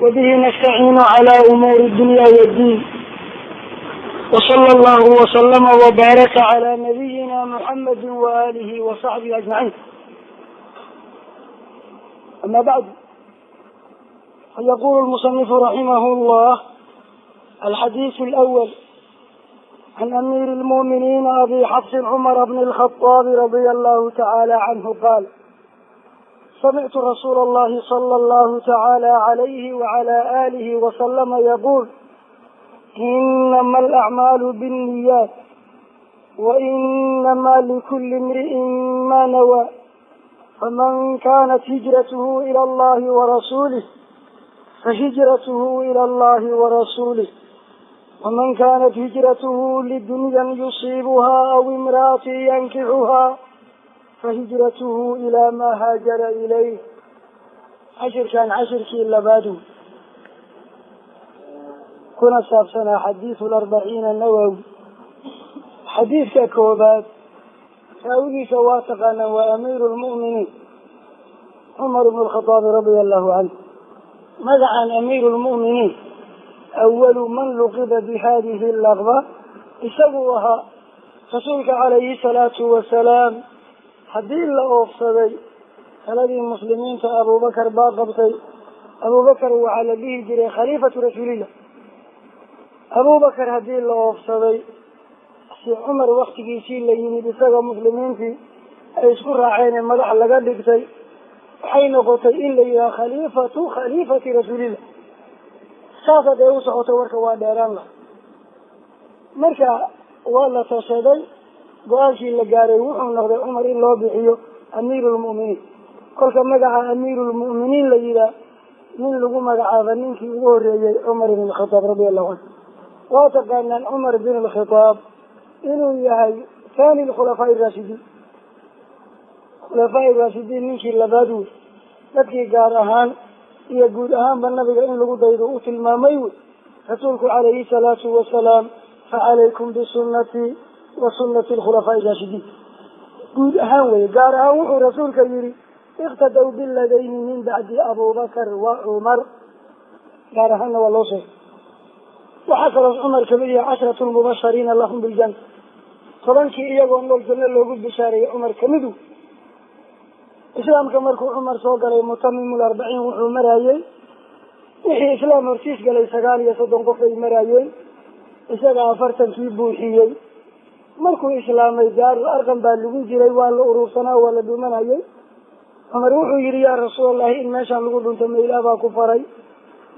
وبه نستعين على أمور الدنيا والدين، وصلى الله وسلم وبارك على نبينا محمد وآله وصحبه أجمعين. أما بعد، فيقول المصنف رحمه الله: الحديث الأول: عن أمير المؤمنين أبي حفص عمر بن الخطاب رضي الله تعالى عنه قال: سمعت رسول الله صلى الله تعالى عليه وعلى آله وسلم يقول: إنما الأعمال بالنيات، وإنما لكل امرئ ما نوى، فمن كانت هجرته إلى الله ورسوله فهجرته إلى الله ورسوله، ومن كانت هجرته لدنيا يصيبها أو امرأة ينكحها فهجرته إلى ما هاجر إليه. Cashirkan cashirkii labaadu kuna saabsanaa xadiisu alarbaciina nawowi. Xadiidka koobaad raawigiisa waa taqaanaan, waa amiiru lmu'miniin Cumar ibnu Alkhaaabi radia allahu canhu. Magacan amiiru lmu'miniin, awalu man luqiba bi hadihi laqba isaguu ahaa. Rasuulka calayhi salaatu wasalaam haddii la oofsaday, taladii muslimiinta Abubakar baa qabtay. Abubakar waxaa la dhihi jiray khaliifatu rasuulillah. Abubakar haddii la oofsaday, si Cumar waktigiisii la yimid, isaga muslimiintii ay isku raaceen ee madax laga dhigtay, waxay noqotay in la yidhaha khaliifatu khaliifati rasuulillah. Saas hadee u socotay, warka waa dheeraan laha. Marka waa la tashaday, go-aankii la gaaray wuxuu noqday Cumar in loo bixiyo amiiru lmu'miniin. Kolka magaca amiiru lmu'miniin la yihaah nin lagu magacaaba ninkii ugu horreeyey Cumar ibn Alkhitaab radia allahu canhu. Waa taqaanaan Cumar bin Alkhitaab inuu yahay thani alkhulafaa raashidiin, khulafaa raashidiin ninkii labaad wey. Dadkii gaar ahaan iyo guud ahaanba nabiga in lagu daydo u tilmaamay wey rasuulku calayhi salaatu wasalaam: "Facalaykum bisunnatii wa sunnati alkhulafaa raashidiin." Guud ahaan wey. Gaar ahaan wuxuu rasuulka yihi: "Iqtadaw biladayni min bacdi Abubakar wa Cumar." Gaar ahaanna waa loo sheegay. Waxaa kaloo Cumar kamid yahay cashratu lmubashariina lahum biljanna, 10kii iyagoo nool janno loogu bishaareeyey Cumar kamidu. Islaamka markuu Cumar soo galay, mutamimu larbaciin wuxuu maraayey, wixii islaam hortiis galay 39 qof ay maraayeen, isaga 40kii buuxiyey. Markuu islaamay, Daarul Arqam baa lagu jiray, waa la uruursanaa, waa la dhumanayay. Cumar wuxuu yihi: "Yaa rasuulallahi, in meeshaan lagu dhunto ma Ilaah baa ku faray?"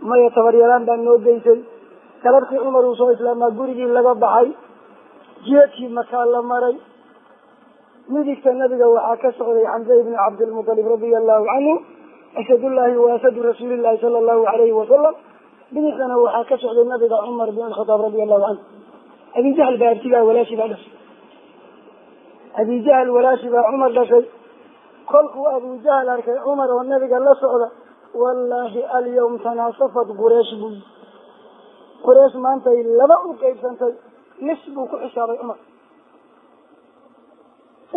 "Maya, tabaryaraan baa noo geysay." Galabkii Cumar uu soo islaamaa gurigii laga baxay, jiadkii Makaa la maray. Midigta nabiga waxaa ka socday Xamse ibni Cabdilmutalib radia allahu canhu, asadullahi wa asadu rasuulillahi sala allahu alayhi wasalam. Bidixdana waxaa ka socday nabiga Cumar bin Alkhataab radia allahu canhu. Abijahl baa abtigaa, walaashi baa dhashay. Abijahl walaashi baa Cumar dhashay. Kolkuu Abujahl arkay Cumar oo nabiga la socda, "Wallahi, alyawm tanaasafat Quraysh," buu yii. "Quraysh maantay laba u qeybsantay." Nis buu ku xisaabay Cumar.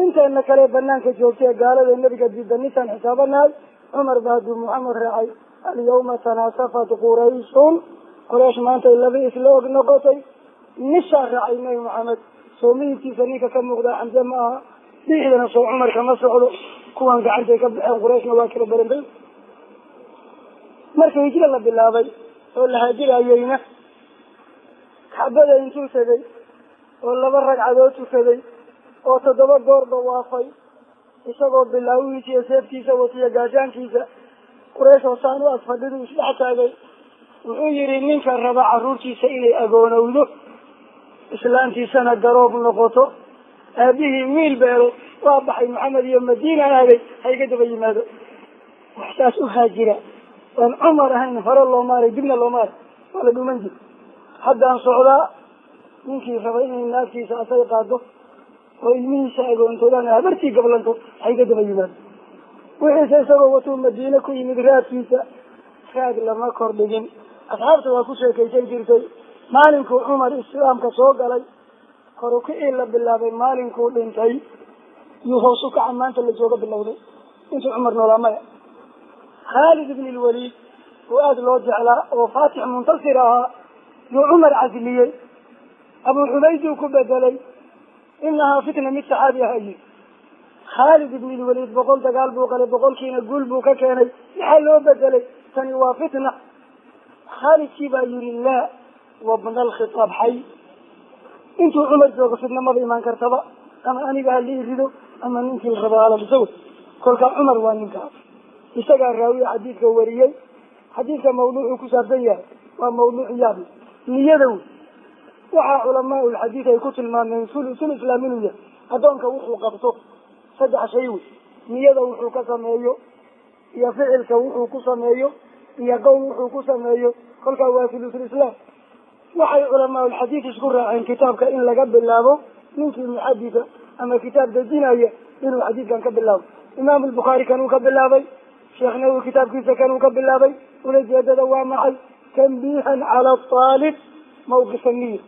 Inteena kale banaanka joogtay, gaalada nabiga diida, nisaan xisaabanahay. Cumar ba hadduu Muxamed raacay, "Alyawma tanaasafat Qurayshun," Quraysh maantay laba isla og noqotay, nisaa raacay Nabi Maxamed. Soo midibkiisa ninka ka muuqdaa Xamse ma aha? Bixdana soo Cumar kama socdo? Kuwan gacantay ka baxeen, Qurayshna waa kala berantay. Marka hijro la bilaabay oo la haajirayeyna, Kacbada intuu tegay oo laba ragcadood tukaday oo toddoba goor dawaafay, isagoo bilaawihiisa iyo seeftiisa watiya gaashaankiisa, Quraysh oo saan u ag fadhidu isdhex taagay. Wuxuu yihi: "Ninka raba carruurtiisa inay agoonowdo, islaantiisana garoob noqoto, aabihii wiil beelo, waa baxay Maxamed iyo Madiina aaday, ha iga daba yimaado." Wax saas u haajira oon Cumar ahayn hore loo maaray, dibna loo maaray, waa la dhuman jiri. Haddaan socdaa, ninkii raba inay naagtiisa asay qaado oo ilmihiisa agoontoodaan, habartii gablanto, ha iga daba yimaado. Wixiise isagoo watuu Madiine ku yimid. Raadkiisa raad lama kordhigin. Asxaabta waa ku sheekaysan jirtay maalinkuu Cumar islaamka soo galay korukicii la bilaabay, maalinkuu dhintay yuu hoos u kaca maanta la jooga bilowday. Intuu Cumar noolaa maya. Khaalid ibn Lwaliid oo aada loo jeclaa oo faatix muntasir ahaa yuu Cumar casliyey, Abu Cubayduu ku bedelay. Inahaa fitna mid saxaabi ah ayii. Khaalid ibn Lwaliid 100 dagaal buu qalay, 100kiina guul buu ka keenay, maxaa loo bedelay? Tani waa fitna. Khaalidkii baa yihi laa wabna alkhitaab xay, intuu Cumar joogo fitna maba imaan kartaba, ama aniga halii rido ama ninkii la rabo hala dhiso. Kolkaa Cumar waa ninkaas, isagaa raawiya xadiidka wariyey. Xadiidka mawduucuu ku saabsan yahay waa mawduuc yaab niyada wey. Waxaa culamaa ulxadiid ay ku tilmaameen sulusul islaam inuu yahay addoonka wuxuu qabto 3 shay wey: niyada wuxuu ka sameeyo, iyo ficilka wuxuu ku sameeyo, iyo qowl wuxuu ku sameeyo. Kolkaa waa sulusul islaam. Waxay culamaa ulxadiid isku raaceen kitaabka in laga bilaabo ninkii muxaditha ama kitaab dejinaya inuu xadiidkan ka bilaabo. Imaam Albukhaari kanuu ka bilaabay, Sheekh Nawowi kitaabkiisa kanuu ka bilaabay. Ulajeedada waa maxay? Tanbiihan cala aalib mawqifa niya.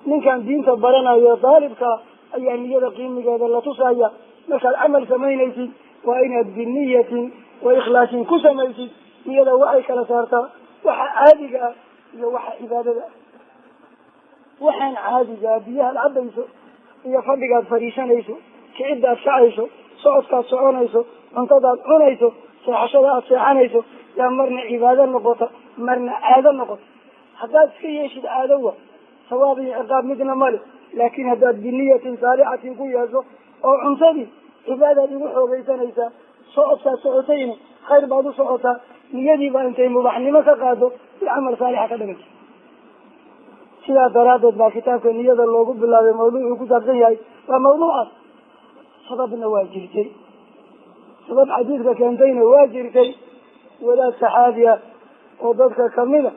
Ninkan diinta baranayo daalibka ayaa niyada qiimigeeda la tusaya. Markaad camal samaynaysid waa inaad biniyatin wa ikhlaasin ku samaysid. Niyada waxay kala saartaa waxa caadiga ah iyo waxa cibaadada ah. Waxaan caadiga ah biyahaad cabayso iyo fadhigaad fadhiisanayso, kicidaad kacayso, socodkaad soconayso, cuntadaad cunayso, seexashada aad seexanayso, yaa marna cibaado noqota marna caado noqota. Haddaad iska yeeshid caado wa sawaab iyo ciqaab midna male, laakin haddaad biniyatin saalixatin ku yeesho oo cuntadii cibaadaad igu xoogaysanaysaa, socodkaad socotayna khayr baad u socotaa, niyadii baa intay mubaxnimo ka qaado si camal saalixa ka dhiganta. Sidaa daraaddeed baa kitaabka niyada loogu bilaabay. Mawduucuu ku saabsan yahay waa mawduucaas. Sababna waa jirtay, sabab xadiidka keentayna waa jirtay. Wadaad saxaabi ah oo dadka kamida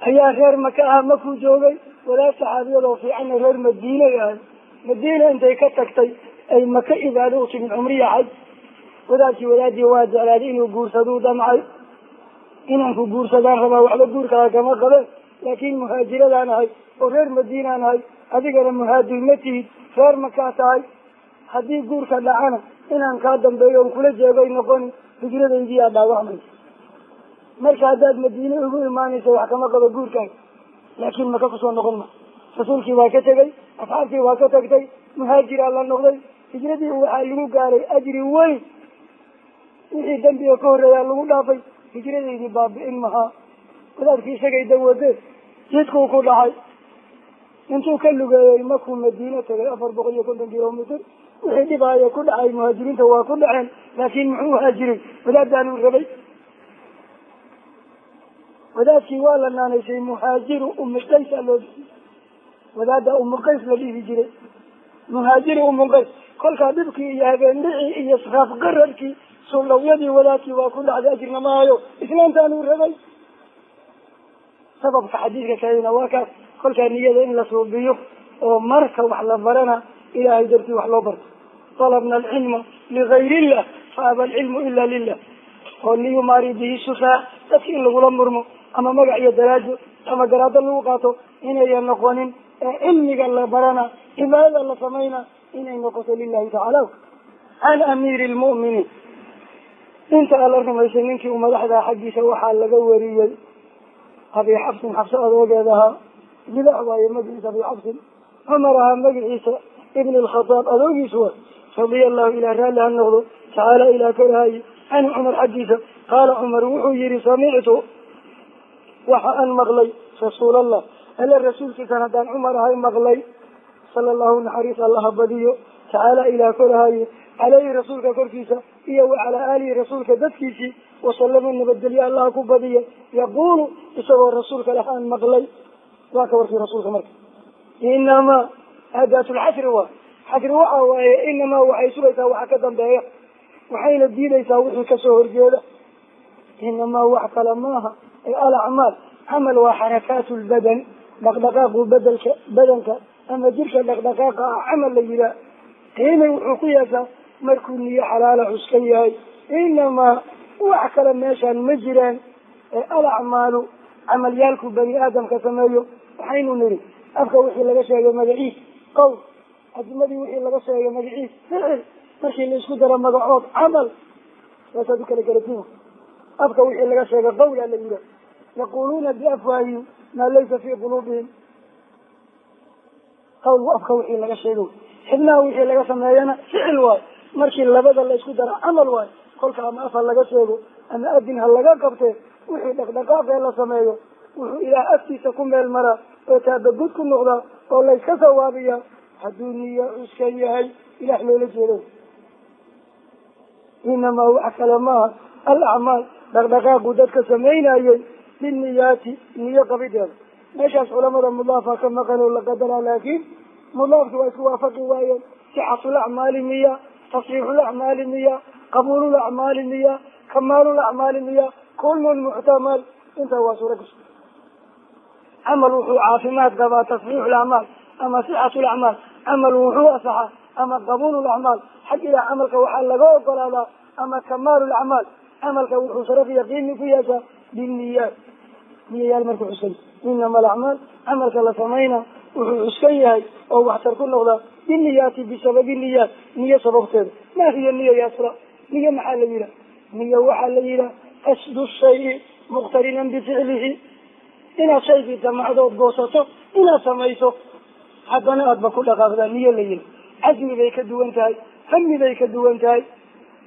ayaa reer Maka ah makuu joogay. Wadaad saxaabiyadoo fiicanna reer Madiinay ahay. Madiina intay ka tagtay ay Maka cibaado u timid, cumriya xaj. Wadaadkii wadaadii waa jeclaaday inuu guursaduu damcay. Inaan ku guursadaan rabaa, waxba guurkaaga kama qabeen, laakiin muhaajiradaan ahay oo reer Madiinaan ahay, adigana muhaajir ma tihid, reer Makaa tahay. Haddii guurka dhacana inaan kaa dambeeyo on kula jeegay noqoni, hijradaydiyaa dhaawacmaysa. Marka haddaad Madiine ugu imaanaysa wax kama qabo guurkaaga, laakiin Maka kusoo noqon ma. Rasuulkii waa ka tegay, asxaabtii waa ka tagtay, muhaajiraa la noqday. Hijradii waxaa lagu gaaray ajri weyn, wixii dambiga ka horreeyaa lagu dhaafay. Hijradaydii baabi'in mahaa. Wadaadkii isagay dawadeen jidkuu ku dhacay. Intuu ka lugeeyey markuu Madiine tagay 450 kilomitr, wixii dhibaaya ku dhacay muhaajiriinta waa ku dhaceen, laakiin muxuu haajiray? Wadaadaanuu rabay. Wadaadkii waa la naanaysay muhaajiru Ummi Qays aa loo bixiyey. Wadaada Ummu Qays la dhihi jiray, muhaajiru Ummu Qays. Kolkaa dhibkii iyo habeendhicii iyo raaf qararkii suldhawyadii wadaadkii waa ku dhacday, ajirna maayo, islaantaanuu rabay. Sababka xadiidka kalena waa kaas. Kolkaa niyada in la suubiyo oo marka wax la barana ilaahay dartii wax loo barto. Talabna alcilma ligayr illah fa aba alcilmu ila lilah, oo liyumaari bihi sufaa, dadka in lagula murmo ama magac iyo daraajo ama garaado lagu qaato inayan noqonin, ee cilmiga la barana cibaadada la samayna inay noqoto lilahi tacaala. Can amiiri lmu'miniin, inta alla rumaysay ninkii uu madaxdaa xaggiisa waxaa laga wariyey Abi Xabsin, Xabse adoogeed ahaa, libax waaye magaciisa Abi Xabsin, Cumar ahaa magaciisa ibn Alkhataab adoogiisu wa, radia allahu ilah raalli ha noqdo tacaala ilah korahaye canhu Cumar xaggiisa. Qaala Cumar wuxuu yihi samictu waxa aan maqlay rasuulallah, alla rasuulkiisan haddaan Cumar ahay maqlay, sala allahu naxariis allaha badiyo tacaala ilah korahaye caleyhi rasuulka korkiisa iyo wa calaa aalihi rasuulka dadkiisii wasalama nabadgelye allaha ku badiya, yaquulu isagoo rasuulka leh aan maqlay. Waa ka warkii rasuulka. Marka inamaa aadaatulxasri waa xasri waxa waaye, inamaa waxay sugaysaa waxa ka dambeeya, waxayna diidaysaa wixii kasoo horjeeda. Inamaa wax kale maaha ee alacmaal, camal waa xarakaatu lbadan, dhaqdhaqaaqu bedelka badanka ama jirka dhaqdhaqaaqa ah camal la yihaah. Qiimay wuxuu ku yeeshaa markuu niyo xalaala cuskan yahay. Inamaa wax kale meeshaan ma jiraan ee alacmaalu camalyaalku bani aadamka sameeyo. Waxaynu niri afka wixii laga sheegay magaciis qowl, adimadii wixii laga sheegay magaciis ficil, markii la isku daro magacood camal, saasaad u kala garatiin. Afka wixii laga sheega qawlaa la yihaah. Yaquluuna biafwaahihim maa laysa fii quluubihim. Qawlku afka wixii laga sheego, xibnaha wixii laga sameeyana ficil waayo. Markii labada la isku dara camal waayo. Kolka ama af ha laga sheego ama adin ha laga qabtee, wixii dhaqdhaqaaqee la sameeyo wuxuu ilaah agtiisa ku meel maraa oo taabagud ku noqdaa oo layska sawaabiyaa hadduu niyo cuskan yahay ilaah loola jeedo. Inamaa wax kale maaha alacmaal dhaqdhaqaaqu dadka samaynayay biniyaati, niyo qabideeda. Meeshaas culamada mudaafa ka maqan oo la qadaraa, laakiin mudaafki waa isku waafaqi waayeen. Sixatul acmaali miya, tasxiixul acmaali miya, qabuulul acmaali miya, kamaalul acmaali miya, kullun muxtamal. Intaa waa suura gasho. Camal wuxuu caafimaad qabaa tasxiixul acmaal ama sixatul acmaal. Camal wuxuu asaxaa ama qabuulul acmaal, xag ilaah camalka waxaa laga ogolaadaa, ama kamaalul acmaal, camalka wuxuu sharaf iyo qiimi ku yeeshaa biniyaat, niyayaal markuu cuskan. Inama alacmaal, camalka la samayna wuxuu cuskan yahay oo waxtar ku noqdaa biniyaati, bisababi niyaat, niyo sababteeda. Maa hiya niya yaasra? Niyo maxaa la yihaha? Niyo waxaa la yihaha qasdu shayi muqtarinan bificlihi, inaad shaygii damacdood goosato inaad samayso, haddana aadba ku dhaqaaqdaa niyo la yihi. Casmi bay ka duwan tahay, hami bay ka duwan tahay,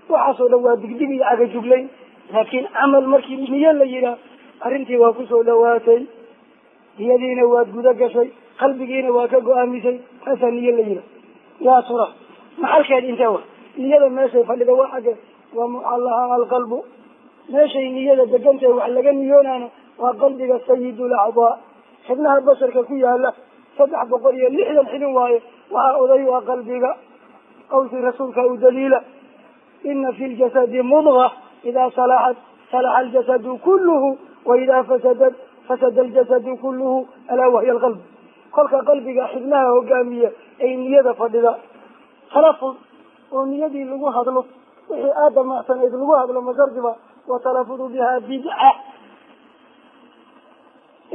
waxaasoo dhan waa digdig iyo cagajuglayn. Laakiin camal markii niyo la yihaah, arrintii waa kusoo dhawaatay, niyadiina waad guda gashay, qalbigiina waa ka go-aamisay, taasaa niyo la yihaah. Yaa tura maxalkeed intee wa niyada meeshay fadhida? Waa xagge? Waa muxallaha alqalbu. Meeshay niyada degantahay wax laga niyoonaana waa qalbiga, sayidul acdaa. Xibnaha basharka ku yaala 360 xibin waaye, waxaa oday waa qalbiga. Qawlkii rasuulka u daliila: ina fi ljasadi mudga, idaa salaxat salaxa aljasadu kulluhu, waidaa fasadat fasada aljasadu kulluhu, alaa wahiya alqalb. Kolka qalbiga xibnaha hogaamiya ay niyada fadhida. Talafud oo niyadii lagu hadlo, wixii aada damacsanayd lagu hadlo, mashardiba wa talafudu bihaa bidca,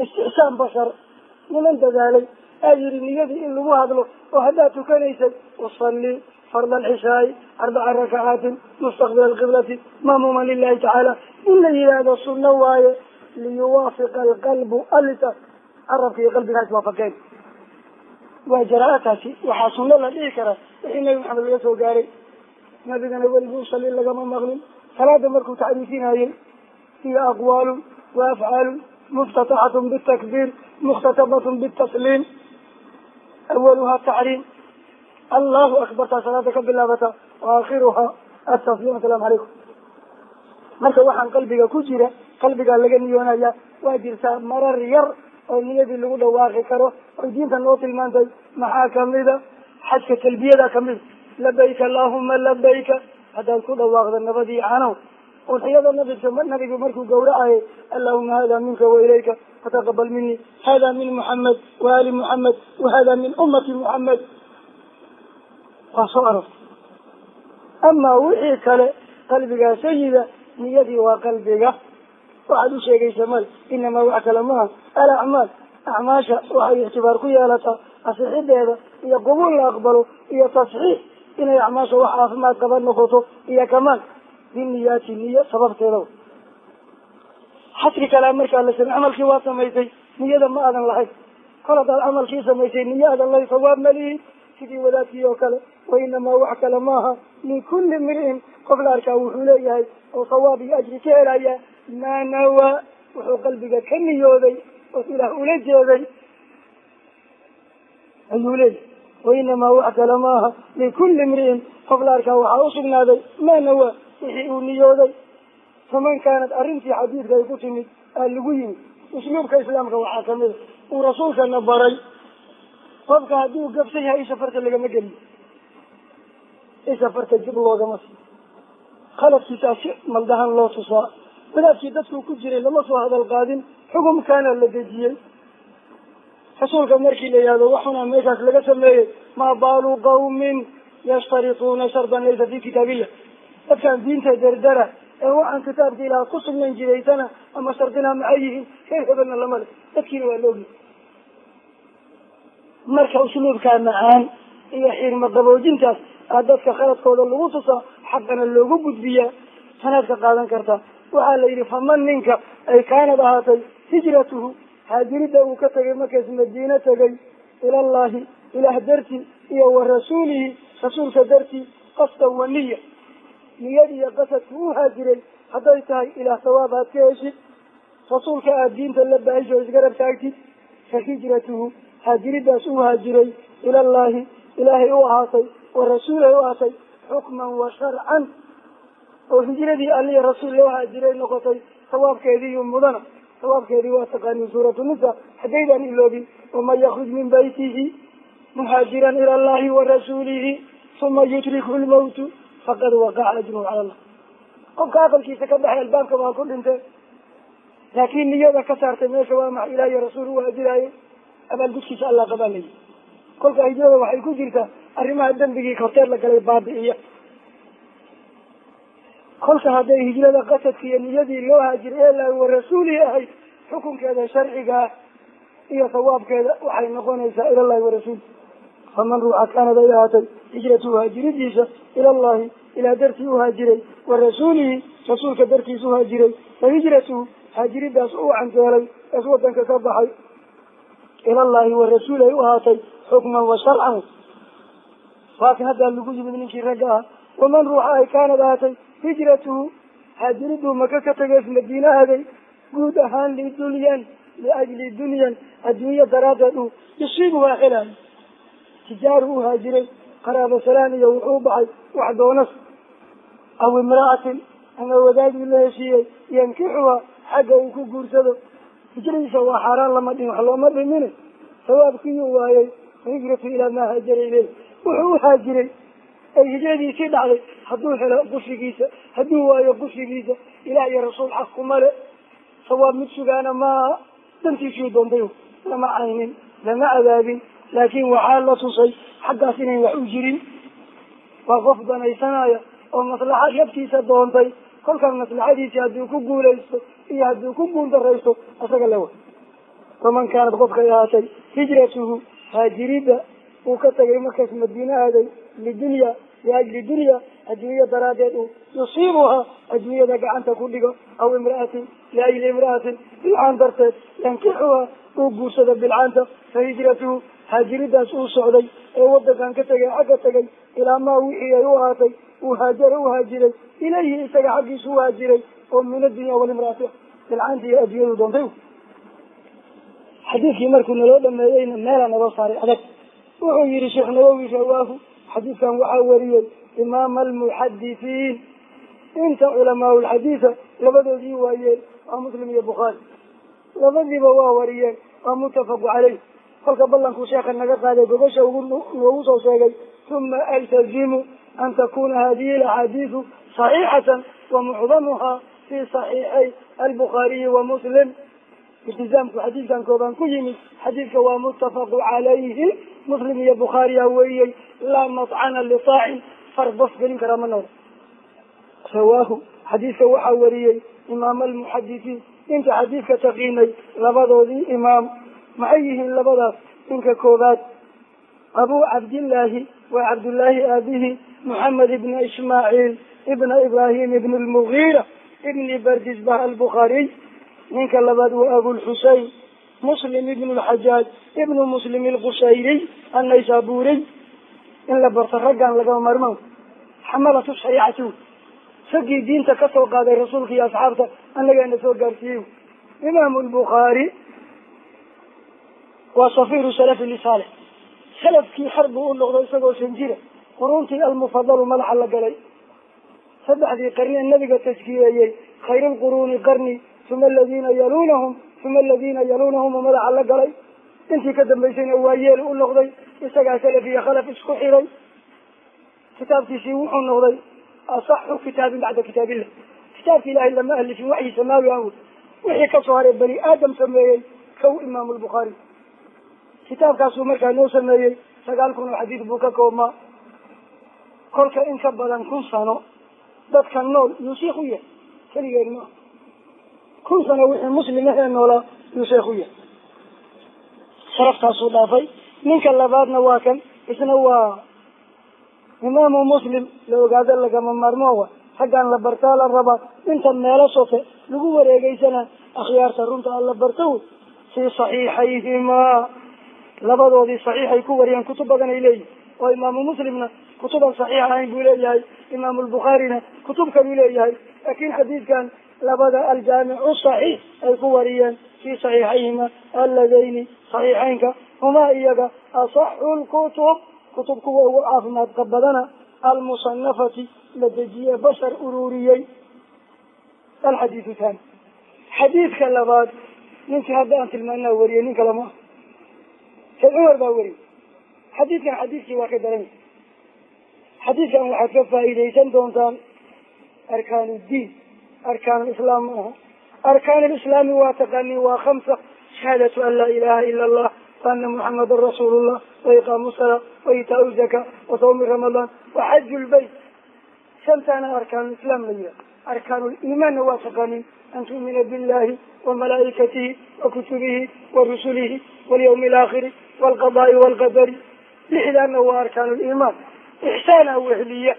istixsaan bashar. Niman dadaalay aa yidhi niyadii in lagu hadlo oo haddaad tukanaysay usalli farda alcishaai arbaca rakacaatin mustaqbila alqiblati ma'muuman lilahi tacaala, in la yidhaahdo sunno waaye, liyuwaafiqa alqalbu alisa, carabka iyo qalbiga ha iswaafaqeen. Waa jaraa'ataasi. Waxaa sunno la dhihi karaa wixii Nabi Maxamed laga soo gaaray. Nabigana weligii usalli lagama maqlin. Salaada markuu tacriifinayey, hiya aqwaalun wa afcaalun muftataxatun bitakbiir mukhtatabatun bitasliim, awaluha taxriim, allahu akbar taa salaada ka bilaabata, wa aakhiruha atasliim, asalaamu calaykum. Marka waxaan qalbiga ku jira qalbigaa laga niyoonaya. Waa jirtaa marar yar oo niyadii lagu dhawaaqi karo oy diinta noo tilmaantay. Maxaa kamida? Xajka talbiyada kamida, labayka allahuma labayka, haddaad ku dhawaaqda nabadii canow. Udxiyada nabidka nabigu markuu gawracayay, allahuma hada minka wa ilayka fataqabal mini, hada min muxamed wa ali muxamed wa hada min ummati muxamed, waa soo arortay. Amaa wixii kale qalbigaa sayida, niyadii waa qalbiga, waxaad u sheegaysa male. Inamaa wax kale maaha alacmaal, acmaasha waxay ictibaar ku yeelataa asixideeda iyo qubuul la aqbalo iyo tasxiix, inay acmaasha wax caafimaad qaba noqoto iyo kamaal, biniyaati, niyo sababteeda. Xasri kalaa markaa la samey, camalkii waa samaysay, niyada ma aadan lahayn. Kol haddaad camalkii samaysay niyo aadan lahayn, sawaab malihin, sidii wadaadkii oo kale. Wainamaa wax kale maaha likulli mri'in, qof la arkaa wuxuu leeyahay oo sawaab iyo ajri ka helaya maa nawaa, wuxuu qalbiga ka niyooday oo ilaah ula jeeday ayuu leeyahay. Wainamaa wax kale maaha likulli imri'in, qof la arkaa waxaa usugnaaday maa nawaa, wixii uu niyooday. Faman kaanat, arrintii xadiidka ay ku timid aa lagu yimid. Usluubka islaamka waxaa kamida uu rasuulkana baray, qofka hadduu gabsan yahay isha farta lagama geliyo, isha farta jib loogama sii, khaladkiisaa si maldahan loo tusaa. Wadaadkii dadkuu ku jiray lama soo hadal qaadin, xukumkaana la dejiyey. Rasuulka markii la yihahdo waxuna meeshaas laga sameeyey, maa baalu qawmin yashtarituuna shardan laysa fi kitaabillah, dadkaan diinta dardara ee waxaan kitaabka ilaah ku sugnayn jiraysana ama shardinaa maxay yihiin? Reer hebelna lama le, dadkiina waa laogyahy. Marka usluubkaa macaan iyo xirma qaboojintaas aa dadka khaladkooda lagu tusaa, xaqana loogu gudbiyaa. Tanaad ka qaadan kartaa. Waxaa la yidhi faman ninka ay kaanad ahaatay hijratuhu haajirida uu ka tagay markaas Madiina tagay ilallahi ilaah dartii iyo wa rasuulihi rasuulka dartii qasdan wa niya, niyad iyo qasadku u haajiray hadday tahay ilaah sawaab aad ka heshid, rasuulka aad diinta la baahisho isgarab taagtid, fa hijratuhu haajiridaas uu haajiray ilallahi ilaahay u ahaatay wa rasuulahi u ahaatay xukman wa sharcan, oo hijradii alliya rasuul loo haajiray noqotay sawaabkeediiyu mudana. Sawaabkeedii waa taqaaniin suuratu nisa haddaydaan iloobin, waman yakruj min baytihi muhaajiran ila allahi wa rasuulihi uma yudrikhu lmawtu faqad waqaca ajruhu cala allah. Qofka aqalkiisa ka baxay albaabka waa ku dhintay, laakiin niyada ka saartay meesha waa maxa ilaah iyo rasuul u haajiraayo, abaalgudkiisa allah qabaalayay. Kolka hijrada waxay ku jirtaa arrimaha dembigii horteed la galay baabi'iya. Kolka hadday hijrada qasadki iyo niyadii loo haajiray ee laahi wa rasuulihi ahayd, xukunkeeda sharcigaa iyo sawaabkeeda waxay noqonaysaa ilallahi wa rasuuli. Faman ruuxa kaanad ay ahaatay hijratuhu haajiridiisa ilallahi ilaa dartii uhaajiray wa rasuulihi rasuulka dartiisa uhaajiray, fa hijratuhu haajiridaas uu canjeelay ees wadanka ka baxay ilallahi wa rasuulihi u ahaatay xukman wa sharcan. Laakiin haddaa lagu yimid ninkii ragga ah, waman ruuxa ay kaanad ahaatay hijratuhu haajiriduu maka ka tagay Madiina aaday guud ahaan lidunyan liajli dunyan adduunyo daraaddeed uu yusiibuhaa helayo, tijaaru u haajiray qaraabo salaan iyo wuxuu baxay wax doonas, aw imra'atin ama wadaadii la heshiiyey yankixuha xagga uu ku guursado, hijradiisa waa xaaraan lama dhihin, wax looma dhimine, sawaabkiiyuu waayay. Hijratu ilaa maa haajara ileyh, wuxuu u haajiray ay hijradiisii dhacday hadduu helo qushigiisa, hadduu waayo qushigiisa, ilaah iyo rasuul xaq kuma le, sawaab mid sugaana maa dantiisuu doontay, lama caynin lama cadaabin, laakiin waxaa la tusay xaggaas inayn wax u jirin. Waa qof danaysanaya oo maslaxa naftiisa doontay, kolkaan maslaxadiisii hadduu ku guulaysto iyo hadduu ku guuldaraysto asaga lewa. Waman kaanad qofkay ahaatay hijratuhu haajirida uu ka tagay markaas Madiina aaday lidunya liajli dunya adduunya daraaddeed uu yusiibuhaa adduunyada gacanta ku dhigo, aw imra'atin liajli imra'atin bilcaan darteed yankixuhaa uu guursado bilcaanta, fa hijratuhu haajiridaas uu socday ee wadankan ka tegay xagga tagay ilaa maa wixii ay u ahaatay uu haajara u haajiray ilayhi isaga xaggiisu u haajiray oo min addunya walimraati bilcaanta iyo adduunyadu doontay. Xadiidkii markuu naloo dhameeyeyna meelaa naloo saaray adag. Wuxuu yihi Sheekh Nawowi rawaahu, xadiidkan waxaa wariyey imaam almuxadisiin, inta culamaaulxadiisa labadoodii waayeen waa Muslim iyo Bukhaari, labadiiba waa wariyeen, waa muttafaqu caleyh. Kolka ballankuu sheekha naga qaaday gogosha ugu noogu soo sheegay, uma altazimu an takuna hadihi alaxaadiisu saxiixatan wa mucdamuha fi saxiixay albukhaariyi wa Muslim. Iltizaamku xadiidkan koobaan ku yimid, xadiidka waa muttafaqu calayhi, Muslim iyo Bukhaariyaa weriyey, laa matcana litaacin, far baf gelin karaa ma noolo. Rawaahu xadiidka waxaa wariyey imaam almuxadisiin, inta xadiidka taqiinay labadoodii imaam. Maxay yihiin labadaas? Ninka koobaad Abu Cabdillaahi waa Cabdullaahi aabihi Muxamed ibna Ismaaciil ibna Ibraahim ibn lmugiira ibni Bardisbah albukhaariy. Ninka labaad waa Abulxusein Muslim ibn lxajaaj ibnu Muslim alqushayriy annaysaburiy. In la barto raggan lagama maarmaan, xamalatu shariicati wey, raggii diinta kasoo qaaday rasuulka iyo asxaabta annagaana soo gaarsiiyey. Imaamu lbukhaari waa safiiru salafi lisaalix, salafkii xar buu u noqday isagoo sanjira, quruntii almufadalu madaxa la galay, saddexdii qarni ee nabiga taskiyeeyey, khayrulquruuni qarni uma aladiina yaluunahum uma aladiina yaluunahum u madaxa la galay, intii ka dambaysayna waa yeel u noqday, isagaa salaf iyo khalaf isku xiray. Kitaabkiisii wuxuu noqday asaxu kitaabin bacda kitaabillah, kitaabka ilaahay lama alifin waxyi samaawi aan wey, wixii kasoo haray bani aadam sameeyey kow Imaamu lbukhaari. Kitaabkaasuu markaa noo sameeyey 9,000 oo xadiid buu ka koobmaa. Kolka in ka badan 1000 sano dadka nool yuu sheikh u yahay, keligeen maaha, 1000 sano wixii muslim ahee noolaa yuu sheekh u yahay, sharaftaasuu dhaafay. Ninka labaadna waa kan, isna waa imaamu Muslim, la ogaado lagama maarmo wa Raggaan la bartaa la rabaa, inta meelo soke lagu wareegeysana akhyaarta runta alla barto wey. Fii saxiixayhimaa, labadoodii saxiixay ku wariyeen, kutub badan ay leeyihin oo imaamu Muslimna kutuban saxiix ahayn buu leeyahay, imaamu Albukhaarina kutub kaluu leeyahay, laakin xadiidkan labada aljaamicu saxiix ay ku wariyeen fii saxiixayhima alladayni saxiixeynka humaa iyaga asaxu lkutub, kutub kuwa ugu caafimaadka badana, almusanafati la dejiye bashar ururiyey. Alxadiidu thani, xadiidka labaad ninkii hadda aan tilmaanaa wariyey, nin kale ma ah, sayd Cumar baa weriyey xadiidkan. Xadiidkii waa ka daran yahay. Xadiidkan waxaad ka faa'iidaysan doontaan arkaan uddiin, arkaan lislaam ma aha. Arkaan lislaami waa taqaanin, waa khamsa: shahaadatu an laa ilaha ila allah wa ana muxamadan rasuulullah wa iqaamu salaa wa itaau zaka wa sawmi ramadaan wa xaju lbayt. Shantaana arkaanulislaam la yihaha. Arkaanuliimaanna waa taqaanin: an tu'mina billahi wa malaa'ikatihi wa kutubihi wa rusulihi walyawmi alaakhiri waalqadaai waalqadari. Lixdaana waa arkaanuliimaan. Ixsaana wehliya.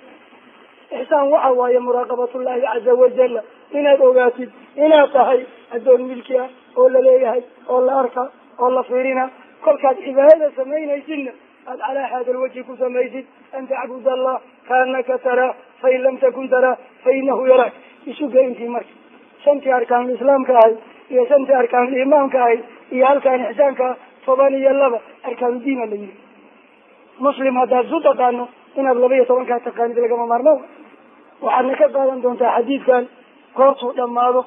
Ixsaan waxa waaye muraaqabatullahi caza wajala, inaad ogaatid inaad tahay addoon milki ah oo la leeyahay oo la arka oo la fiirina. Kolkaad cibaadada samaynaysidna aad calaa hada alwajhi ku samaysid: an tacbud allah kaanaka taraa, fain lam takun taraa fa inahu yaraak. Isuga intii marka shantii arkaanulislaamka ahay iyo shantii arkaanuliimaanka ahay iyo halkaan ixsaanka ah, 12 arkaanudiina la yihi. Muslim haddaad isu taqaano, inaad 12-kaa taqaanid lagama maarmo. Waxaadna ka qaadan doontaa xadiidkan goortuu dhammaado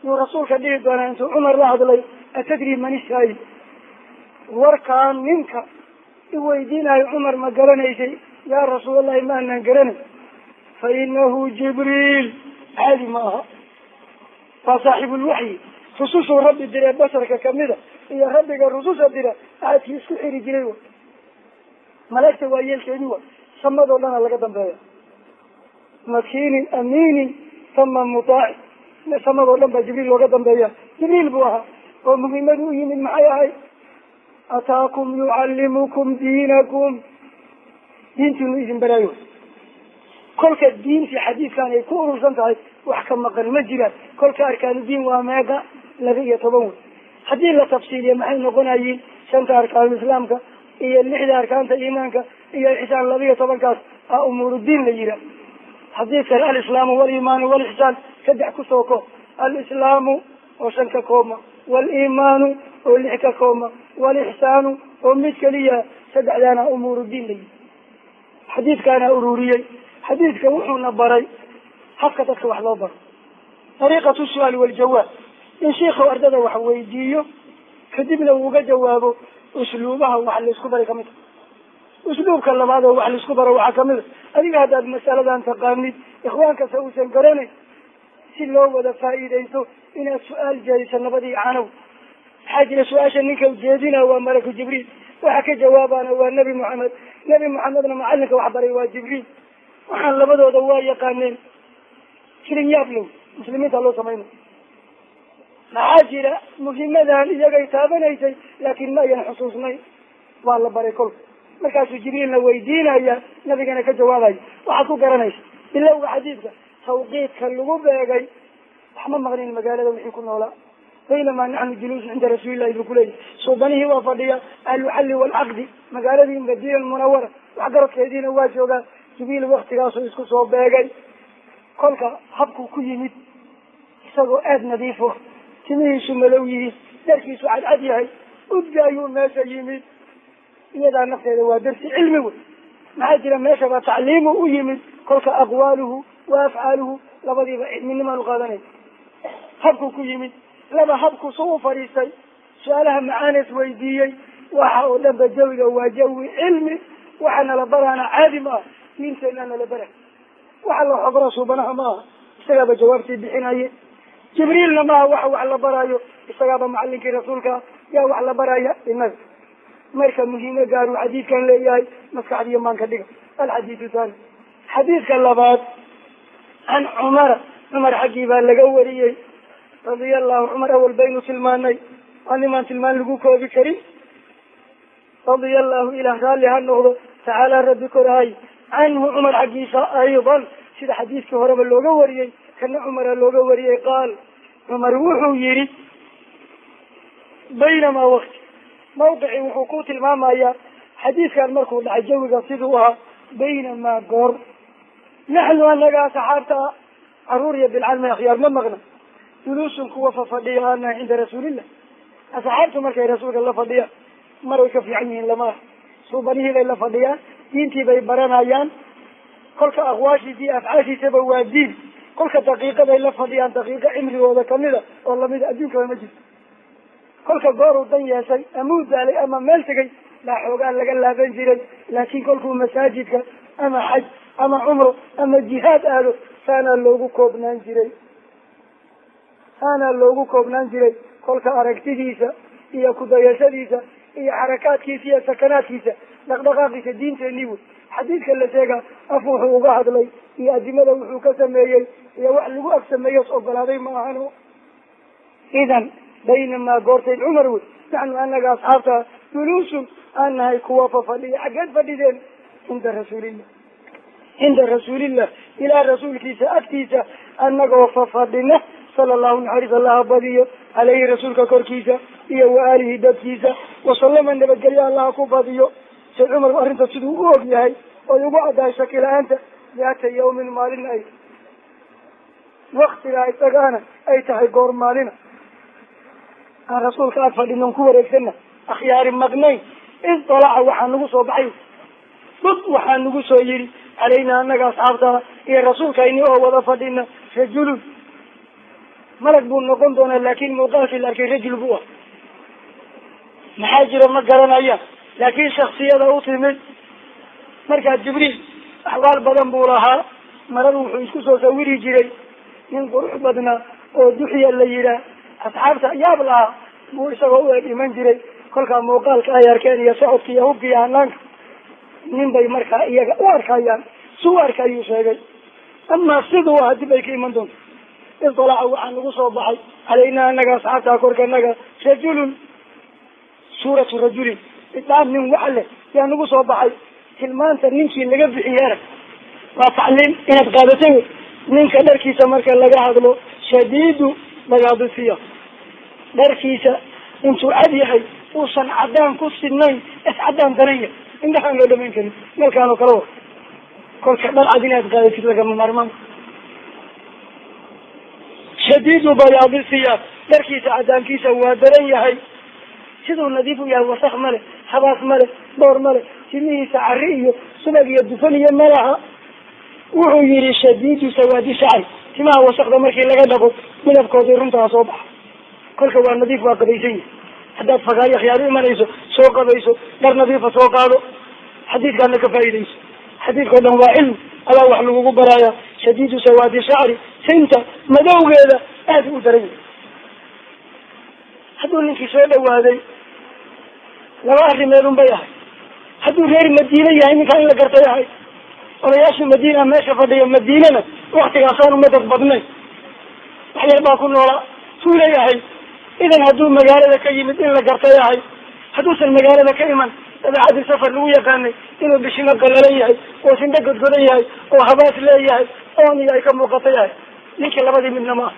yuu rasuulka dhihi doonaa intuu Cumar la hadlay: atadri man isaa'il? Warkaan ninka iweydiinayo Cumar ma garanaysay? Yaa rasuulallahi, ma anaan garanay. Fa inahu Jibriil, caadi ma aha, waa saaxibulwaxyi, rusushuu rabbi diree basharka kamida iyo rabbiga rususha dira axadkii isku xiri jiray wa malaigta waa yeelkeedi wa samadoo dhana laga dambeeya, makiinin amiinin tama mutaaci. Samadoo dhan baa Jibriil looga dambeeya. Jibriil buu ahaa oo muhiimadu u yimid maxay ahay? Ataakum yucallimukum diinakum, diintiinu idin baraayo. Kolka diintii xadiidkan ay ku urursan tahay, wax ka maqan ma jiraan. Kolka arkaanu diin waa meeqa? 12 wey. Haddii la tafsiiliya maxay noqonayiin? Shanta arkaanulislaamka iyo lixda arkaanta iimaanka iyo ixsaan, 12-kaas a umuuruddiin la yihaah. Haddii kale alislaamu waliimaanu walixsaan, saddex kusoo koob: alislaamu oo shan ka koobma, waliimaanu oo lix ka koobma, walixsaanu oo mid keliya. Saddexdaana umuuruddiin la yihi. Xadiidkaana ururiyey. Xadiidka wuxuuna baray habka dadka wax loo baro, dariiqatu su-aal waljawaab, in shiikhu ardada wax weydiiyo kadibna uu uga jawaabo. Usluubaha wax laisku baray kamid a. Usluubka labaad oo wax laisku baro waxaa kamid a, adiga haddaad masaladan taqaanid, ikhwaankasa uusan garanayn, si loo wada faa'iidaysto inaad su-aal jeediso nabadii canow. Maxaa jira? Su-aasha ninka jeedina waa malaku Jibriil, waxa ka jawaabaana waa Nebi Moxamed. Nebi Moxamedna macalinka wax baray waa Jibriil. Waxaan labadooda waa yaqaaneen. Filin yaab low muslimiinta loo samayna. Maxaa jira? Muhimadan iyagay taabanaysay, laakiin ma ayan xusuusnay. Waa la baray kolka. Markaasuu Jibriilna weydiinaya, nabigana ka jawaabaya. Waxaad ku garanaysa bilowga xadiidka tawqiidka lagu beegay, wax ma maqlin magaalada wixii ku noolaa. Baynamaa naxnu juluusun cinda rasuulillahi buu kuleeyahy. Suubanihii waa fadhiya, ahluxalli waalcaqdi magaaladii Madiina Munawara waxgaradkeediina waa joogaa. Jibriil waktigaasuu isku soo beegay. Kolka habkuu ku yimid, isagoo aada nadiifo, timihiisu malow yihiin, darkiisu cadcad yahay, udga ayuu meesha yimid. Iyadaa nafteeda waa darsi cilmi wey. Maxaa jira? Meesha baa tacliimu u yimid. Kolka aqwaaluhu wa afcaaluhu labadiiba cilminimaan u qaadanay. Habkuu ku yimid, laba habku su u fadhiistay, su-aalaha macaanes weydiiyey, waxa oo dhan ba jawiga waa jawi cilmi. Waxa nala baraana caadi ma aha, diinteenaa nala bara. Waxa la xobra suubanaha ma aha, isagaaba jawaabtii bixinaye. Jibriilna maaha waxa wax la baraayo, isagaaba macalinkii rasuulka. Yaa wax la baraya? Inaga. Marka muhiimo gaaruu xadiidkan leeyahay, maskaxdiiyo maanka dhiga. Alxadiidu thani, xadiidka labaad, can Cumara, Cumar xaggii baa laga wariyey radia allahu. Cumar awal baynu tilmaanay, waa nimaan tilmaan lagu koobi karin. Radia allahu, ilah raalli ha noqdo, tacaala rabbi korahay, canhu Cumar xaggiisa aydan. Sida xadiiskii horeba looga wariyey, kana Cumara looga wariyey. Qaal, Cumar wuxuu yihi, baynamaa wakti, mawqicii wuxuu ku tilmaamayaa xadiiskan markuu dhacay jawiga siduu ahaa. Baynamaa goor naxnu anaga asxaabta ah, caruur iyo bilcaan ma akhyaar ma maqna, juluusun kuwa fafadhiya aanahay cinda rasuulillah. Asxaabtu markay rasuulka la fadhiyaan maray ka fiican yihiin lama ah. Suubanihii bay la fadhiyaan, diintii bay baranayaan. Kolka aqwaashiisa iyo afcaashiisaba waa diin. Kolka daqiiqaday la fadhiyaan, daqiiqo cimrigooda kamida oo lamida adduunkaba ma jirto. Kolka gooruu dan yeeshay ama u daalay ama meel tegay baa xoogaa laga laaban jiray, laakiin kolkuu masaajidka ama xaj ama cumro ama jihaad aado, saanaa loogu koobnaan jiray, saanaa loogu koobnaan jiray. Kolka aragtidiisa iyo kudayashadiisa iyo xarakaadkiisa iyo sakanaadkiisa, dhaqdhaqaaqiisa, diinteenii wey. Xadiidka la sheega af wuxuu uga hadlay iyo adimada wuxuu ka sameeyey iyo wax lagu ag sameeyo s ogolaaday ma ahano. Idan baynamaa goortayd Cumar wey, naxnu anaga asxaabta juluusun aan nahay kuwa fafadhiya. Xaggeed fadhideen? Cinda rasuulillah, cinda rasuulillah, ilaa rasuulkiisa agtiisa anagoo fafadhina, sala allahu naxariis allaha badiyo caleyhi rasuulka korkiisa iyo wa aalihi dadkiisa, wasalama nabadgelyo allaha ku badiyo. Sayd Cumar arrinta siduu u og yahay oy ugu caddahay shaki la-aanta, daata yawmin maalin ay waktigaa isagaana ay tahay goor maalina aan rasuulka ag fadhinon ku wareegsana, akhyaari maqnayn. Idalaca waxaa nagu soo baxay dud, waxaa nagu soo yidhi, calayna annaga asxaabtaa iyo rasuulkayni oo wada fadhina, rajulun. Malag buu noqon doonaa, laakin muuqaalkii la arkay rajul buu ah. Maxaa jira ma garanaya, laakin shaksiyada u timid markaa Jibriil axwaal badan buu lahaa. Maradu wuxuu isku soo sawiri jiray nin qurux badnaa oo Duxya la yihaah, asxaabta yaab lahaa buu isagoo u eg iman jiray. Kolkaa muuqaalka ay arkeen iyo socodka iyo hubka iyo hanaanka nin bay markaa iyaga u arkayaan. Si u arkayuu sheegay, amaa siduu aha dib ay ka iman doonto. Idalaca waxaa nagu soo baxay, calaynaa anaga asxaabtaa korkanaga, rajulun, suuratu rajulin, idhaan nin wax leh yaa nagu soo baxay. Tilmaanta ninkii laga bixiyey arag, waa tacliim inaad qaadatay wey. Ninka dharkiisa marka laga hadlo, shadiidu bayaadisiya, dharkiisa intuu cad yahay uusan cadaan ku sidnayn, is cadaan daran yahay, indhahaan loo dhamayn karin meelkaan oo kale wa. Kolka dhar cad inaad qaadatid lagama maarmaan. Shadiidu bayaadisiya, dharkiisa cadaankiisa waa daran yahay. Siduu nadiif u yahay, wasak male, habaas male, boor male, timihiisa cari iyo subag iyo dufan iyo malaha. Wuxuu yihi shadiidu sawaadi shacri, timaha wasakda markii laga dhaqo midabkoodii runtaa soo baxa. Kolka waa nadiif, waa qabaysan yahay. Haddaad fagaayo akhyaar u imanayso, soo qabayso, dhar nadiifa soo qaado, xadiidkaana ka faa'iidayso. Xadiidkao dhan waa cilmi, adaa wax lagugu baraaya. Shadiidu sawaadi shacri, tinta madowgeeda aad u daran yahay. Hadduu ninkii soo dhawaaday, laba arrimeed un bay ahay. Hadduu reer Madiine yahay, ninkaa in la gartay ahay. Odayaashii Madiina meesha fadhiya, Madiinana waktigaasaan uma dad badnayn, wax yar baa ku noolaa, tuulay ahay. Idan hadduu magaalada ka yimid, in la gartay ahay. Hadduusan magaalada ka iman, dabeecadii safar lagu yaqaanay inuu bishimo qalalan yahay oo sindho godgodan yahay oo habaas leeyahay oon iyo ay ka muuqata yahay. Ninkii labadii midna ma ah,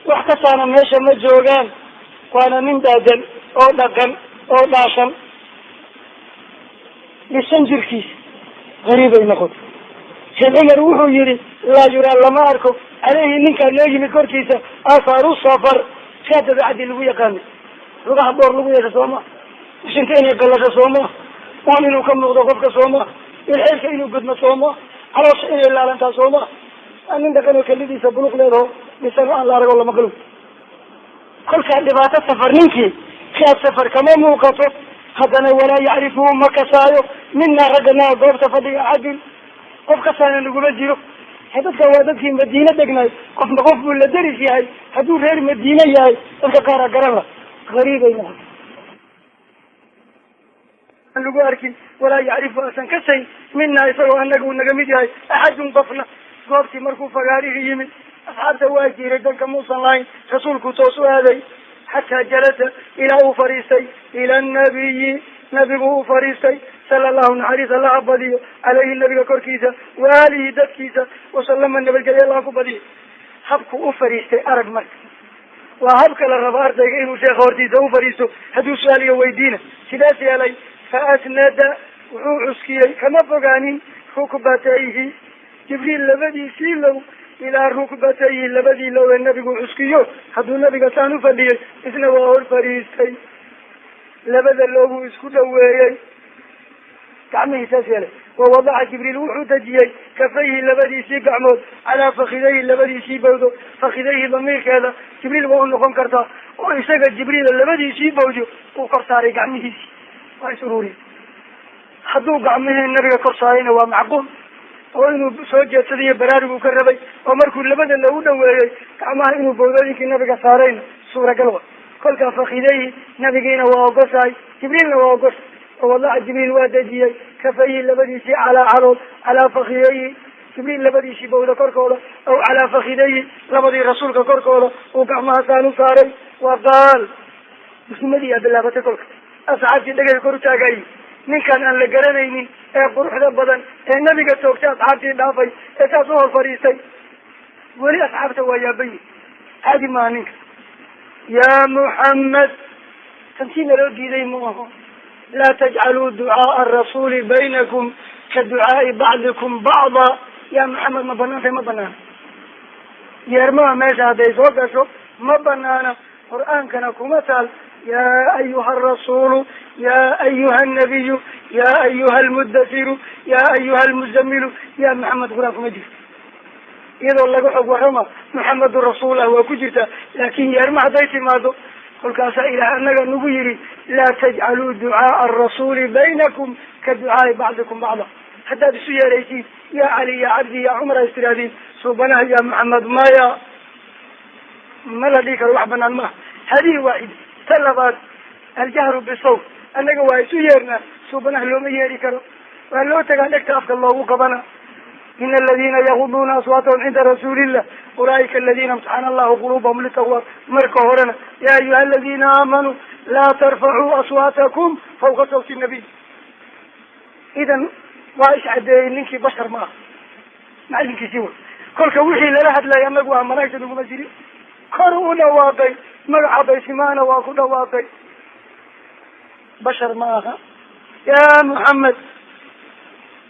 wax kastaana meesha ma joogaan. Waana nin daadan oo dhaqan oo dhaashan dhisan, jirkiisa qariibay noqotay. Sheekh Cumar wuxuu yihi, laa yuraa, lama arko, caleyhi ninkaa noo yimid korkiisa, athaaru safar, saa dabeecadii lagu yaqaanay. Lugaha boor lagu yeesho sooma, bishinta inay qalasho sooma, oon inuu ka muuqdo qofka sooma, ilxeelka inuu gudmo sooma, caloosha inay laalantaa sooma. Aa nin dhaqan oo kelidiisa buluq leedaho dhisan aan la arag oo lama qalo. Kolkaa dhibaato safar ninkii raad safar kama muuqato. Haddana walaa yacrifuhu, ma kasaayo, minaa ragganaa goobta fadhiga axadun, qof kasaana naguma jiro. Dadka waa dadkii Madiine degnaay, qofna qof buu la deris yahay. Hadduu reer Madiine yahay, dadka qaara garan la. Gariibay noqotay aan lagu arkin. Walaa yacrifu, asan kasayn, minaa isagoo anaga uu naga mid yahay, axadun qofna. Goobtii markuu fagaarihii yimid, asxaabta waa jiray, danka muusan lahayn, rasuulku toos u aaday. Xataa jalasa, ilaa uu fariistay, ila nabiyi, nabigu uu fariistay, Sala allahu naxariis allaha badiyo caleyhi nabiga korkiisa, waalihi dadkiisa, wasalama nabadgelyo allaha ku badiyo. Habku u fariistay arag marka waa habka la rabo ardayga inuu sheekha hortiisa u fariisto hadduu su-aaliga weydiina. Sidaas yeelay, fa asnada wuxuu cuskiyey, kama fogaanin, rukbatayhi Jibriil labadiisii low ilaa rukbatayhi, labadii low ee nabigu cuskiyo. Hadduu nabiga saan u fadhiyey, isna waa hor fariistay, labada loogu isku dhaweeyey gacmihiisaas yeelay. Wawadaca Jibriil wuxuu dejiyey kafayhi labadiisii gacmood calaa fakidayhi labadiisii bawdo. Fakidayhi damiirkeeda Jibriil waa u noqon kartaa, oo isaga Jibriila labadiisii bawdo uu kor saaray gacmihiisii, waa is ururiy. Hadduu gacmihii nabiga kor saarayna waa macquul, oo inuu soo jeedsadayo baraarug ka rabay, oo markuu labada loogu dhaweeyey gacmaha inuu bawdooyinkii nabiga saarayna suuragal wa. Kolkaa fakidayhi nabigiina waa ogoshahay, Jibriilna waa ogoshay. Wawadaca Jibriil waa dejiyey kafayhi labadiisii calaa calood calaa fakidayhi Jibriil labadiisii bawda korkooda, aw calaa fakidayhi labadii rasuulka korkooda uu gacmaha saan u saaray. Wa qaal, muslimadii aa bilaabatay. Kolka asxaabtii dhegay kor u taagayi, ninkan aan la garanaynin ee quruxda badan ee nabiga toogtay, asxaabtii dhaafay ee saas u hor fadhiistay, weli asxaabta waa yaabayi, caadi maaha ninka. Ya Muxamed, tantii naloo diiday ma aho? Laa tajcaluu ducaaa arasuuli baynakum ka ducaai bacdikum bacda. Ya Maxamed, ma banaantay? Ma banaana. Yeermaha meesha hadday soo gasho ma banaana. Qur-aankana kuma taal ya ayuha arasuulu, ya ayuha annabiyu, ya ayuha almudasiru, ya ayuha almuzamilu, ya Maxamed. Qur-aan kuma jirto. Iyadoo laga xog warrama Muxamedun rasuul ah waa ku jirtaa, laakin yeerma hadday timaado, kolkaasaa Ilaah anaga nagu yihi laa tajcaluu ducaaa arasuuli baynakum ka ducaai bacdikum bacda. Haddaad isu yeeraysiin ya Cali, ya Cabdi, ya Cumar, is tiraahdiin suubanaha ya Maxamed, maya, ma la dhihi karo, wax banaan maaha. Hadihi waaxida. Ta labaad, aljahru bisawt. Annaga waa isu yeernaa, suubanaha looma yeeri karo, waa loo tagaa, dhegta afka loogu qabana. Ina aladina yaguduuna aswaatahum cinda rasuulillah ulaa'ika aladina imtaxana allahu quluubahum litaqwa. Marka horena ya ayuha aladina aamanuu laa tarfacuu aswaatakum fawqa sawti nabiy. Idan waa iscadeeyey, ninkii bashar ma aha, macalinkiisii wa. Kolka wixii lala hadlayay anagu ah malaigta naguma jirin. Kor u dhawaaqay, magaca baysimaana waa ku dhawaaqay, bashar ma aha. Ya Muxamed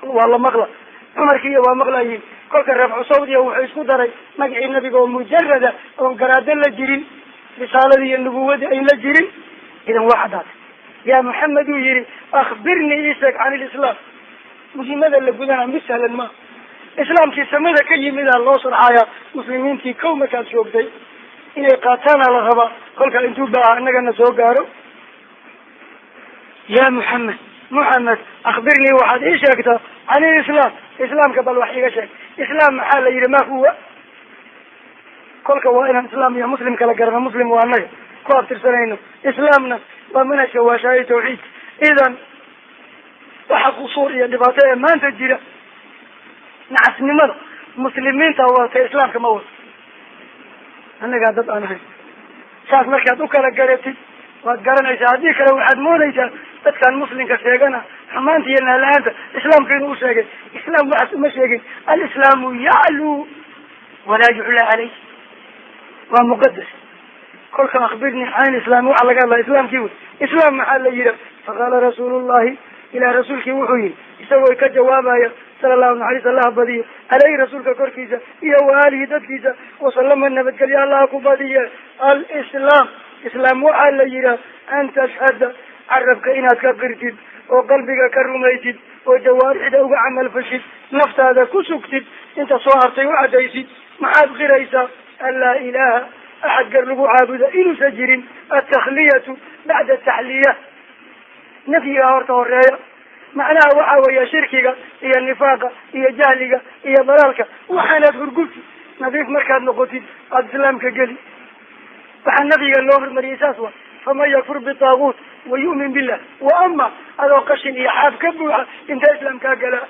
waa la maqla, cumarkiiya waa maqlayiin. Kolka rafcu sawdiya wuxuu isku daray magacii nabiga oo mujarada oon garaado la jirin, risaaladii iyo nubuwadii ayn la jirin. Idan waa caddaatay. Ya Maxamed uu yihi, akhbirnii, isheeg, can ilislaam. Muhiimada la gudana mid sahlan maaha. Islaamkii samada ka yimidaa loo sharxaaya muslimiintii kow markaad joogtay inay qaataana la rabaa. Kolka intuu baaha annagana soo gaaro. Ya Muxamed, Muxamed, akhbirnii waxaad ii sheegtaa can ilislaam, islaamka bal wax iiga sheeg. Islaam maxaa la yihi? Ma huwa? Kolka waa inaan islaam iyo muslim kala garano. Muslim waa annaga ku abtirsanayno, islaamna waa manhajka waashaayo tawxiidka. Idan waxa qusuur iyo dhibaato ee maanta jira, nacasnimada muslimiinta wadatay, islaamka ma wato, annagaa dad aan ahayn. Saas markaad u kala garatid waad garanaysaa. Haddii kale waxaad moodaysaa dadkan muslimka sheegana xumaanta iyo naala-aanta islaamka inuu usheegay. Islaam waxaas uma sheegin. Alislaamu yacluu walaa yuclaa caleyh, waa muqadas. Kolka akhbirnii can islaam, waxaa laga hadlaya islaamkii wey. Islaam maxaa la yiha? Faqaala rasuulu llahi, ilah rasuulkii wuxuu yihi isagoo ka jawaabaya, sala allahu naxariis allaha badiyo caleyhi rasuulka korkiisa iyo waalihi dadkiisa, wasalama nabadgelyo allaha ku badiye: alislaam, islaam waxaa la yihaha an tashhada, carabka inaad ka qirtid oo qalbiga ka rumaysid oo jawaarixda uga camal fashid, naftaada ku sugtid, inta soo hartay u caddaysid. Maxaad qiraysaa? An laa ilaaha, axad gar lagu caabuda inuusan jirin. Altakhliyatu bacda taxliya, nafyigaa horta horeeya. Macnaha waxa weeye shirkiga iyo nifaaqa iyo jahliga iyo dalaalka waxaanaad hurgufti, nadiif markaad noqotid aada islaamka geli. Waxaa nafyiga loo hormariyay saas wa, faman yakfur bitaaguut wa yu'min billah. Wa ama adoo qashin iyo xaaf ka buuxa inta islaamkaa galaa,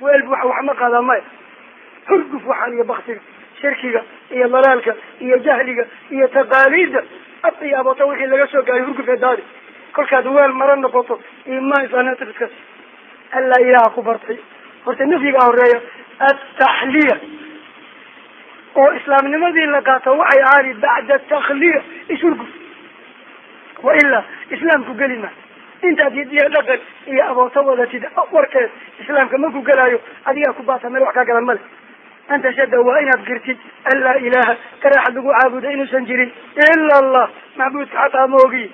weel buuxa wax ma qaadaa maya. Hurguf waxaan iyo baktiga shirkiga iyo dalaalka iyo jahliga iyo taqaaliida ab iyo abota wixii laga soo gaaray hurguf ee daadi. Kolkaad weel mara noqoto imaan islaamnimada. Allaa ilaaha ku bartay. Horta nafyigaa horeeya, ataxliya oo islaamnimadii la qaato waxay ahaani bacda takhliya, isurguf, wa ilaa islaamku geli ma. Intaad hidiya dhaqan iyo abooto wadatid warkeed islaamka ma ku gelaayo. Adigaa ku baata, meel wax kaa galan male. An tashhada, waa inaad qirtid, an laa ilaaha, karaaxad lagu caabuda inuusan jirin, ila Allah, macbuudka xaqaa ma ogiy.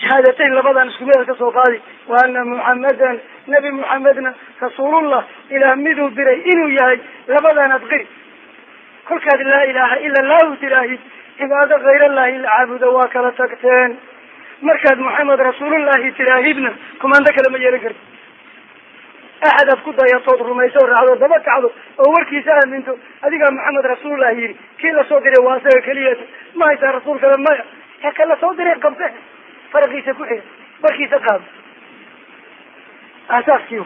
Shahaadateyn labadan isku mid ka soo qaadi. Wa ana Muxammadan, Nabi Muxamedna, rasuulullah, Ilaah miduu diray inuu yahay. Labadanaad qiri. Kolkaad laa ilaaha ila allahu tiraahid, cibaado khayrallahi la caabudo waa kala tagteen. Markaad Muxamed rasuulullahi tiraahidna, kumaando kale ma yeelan karti. Axad aad ku dayatood rumayso, raacdo, daba kacdo oo warkiisa aaminto, adigaa Maxamed rasuulullahi yidhi, kii lasoo diray waa asaga keliyata. Ma haysaa rasuul kale? Maya. Heka lasoo diray qabte, faraqiisa ku xira, warkiisa qaado, aasaaskii.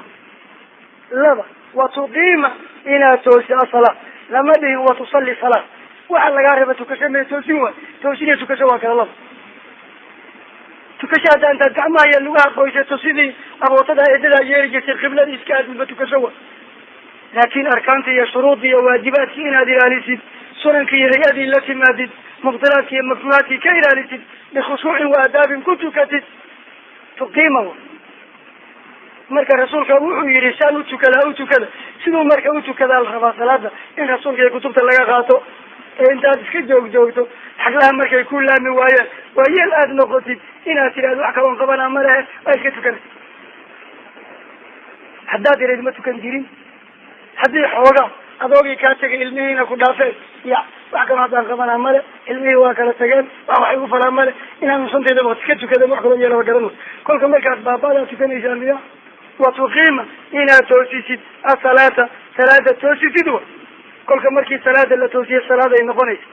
Laba, wa tuqiima, inaad toosi asalaa. Lama dhihin wa tusalli salaa. Waxa lagaa raba tukasho mee toosin waay. Toosin iyo tukasho waa kala laba. Tukasho hadda intaad gacmaha iyo lugaha qoysato, sidii abootada eedadaa yeeli jirtay, qiblada iska aadinba, tukasho wa. Laakin arkaanta iyo shuruudii iyo waajibaadkii inaad ilaalisid, sunankii iyo hay-adii la timaadid, mubtilaadki iyo makruhaadkii ka ilaalisid, bikhushuucin wa adaabin ku tukatid, tuqiima wa. Marka rasuulka wuxuu yihi, saan u tukadaa u tukada. Siduu marka u tukadaa la rabaa salaada in rasuulka iyo kutubta laga qaato. Ee intaad iska joog joogto, xaglaha markay ku laami waayaan, waa yeel aada noqotid inaad tidhahdo, wax kaloon qabanaa ma lehe, waa iska tukana. Haddaad irayd ma tukan jirin, haddii xooga adoogii kaa tegay, ilmihiina ku dhaafeen, ya wax kaloo haddaan qabanaa male, ilmihii waa kala tageen, wax wax igu falaa male, inaan shanteeda waqti ka tukada, wax kaloo yeelaba garan. Kolka markaad baabaadaa tukanaysaa miya? Wa tuqiima, inaad toosisid asalaata, salaada toosisid wa. Kolka markii salaada la toosiyo, salaad ay noqonaysa.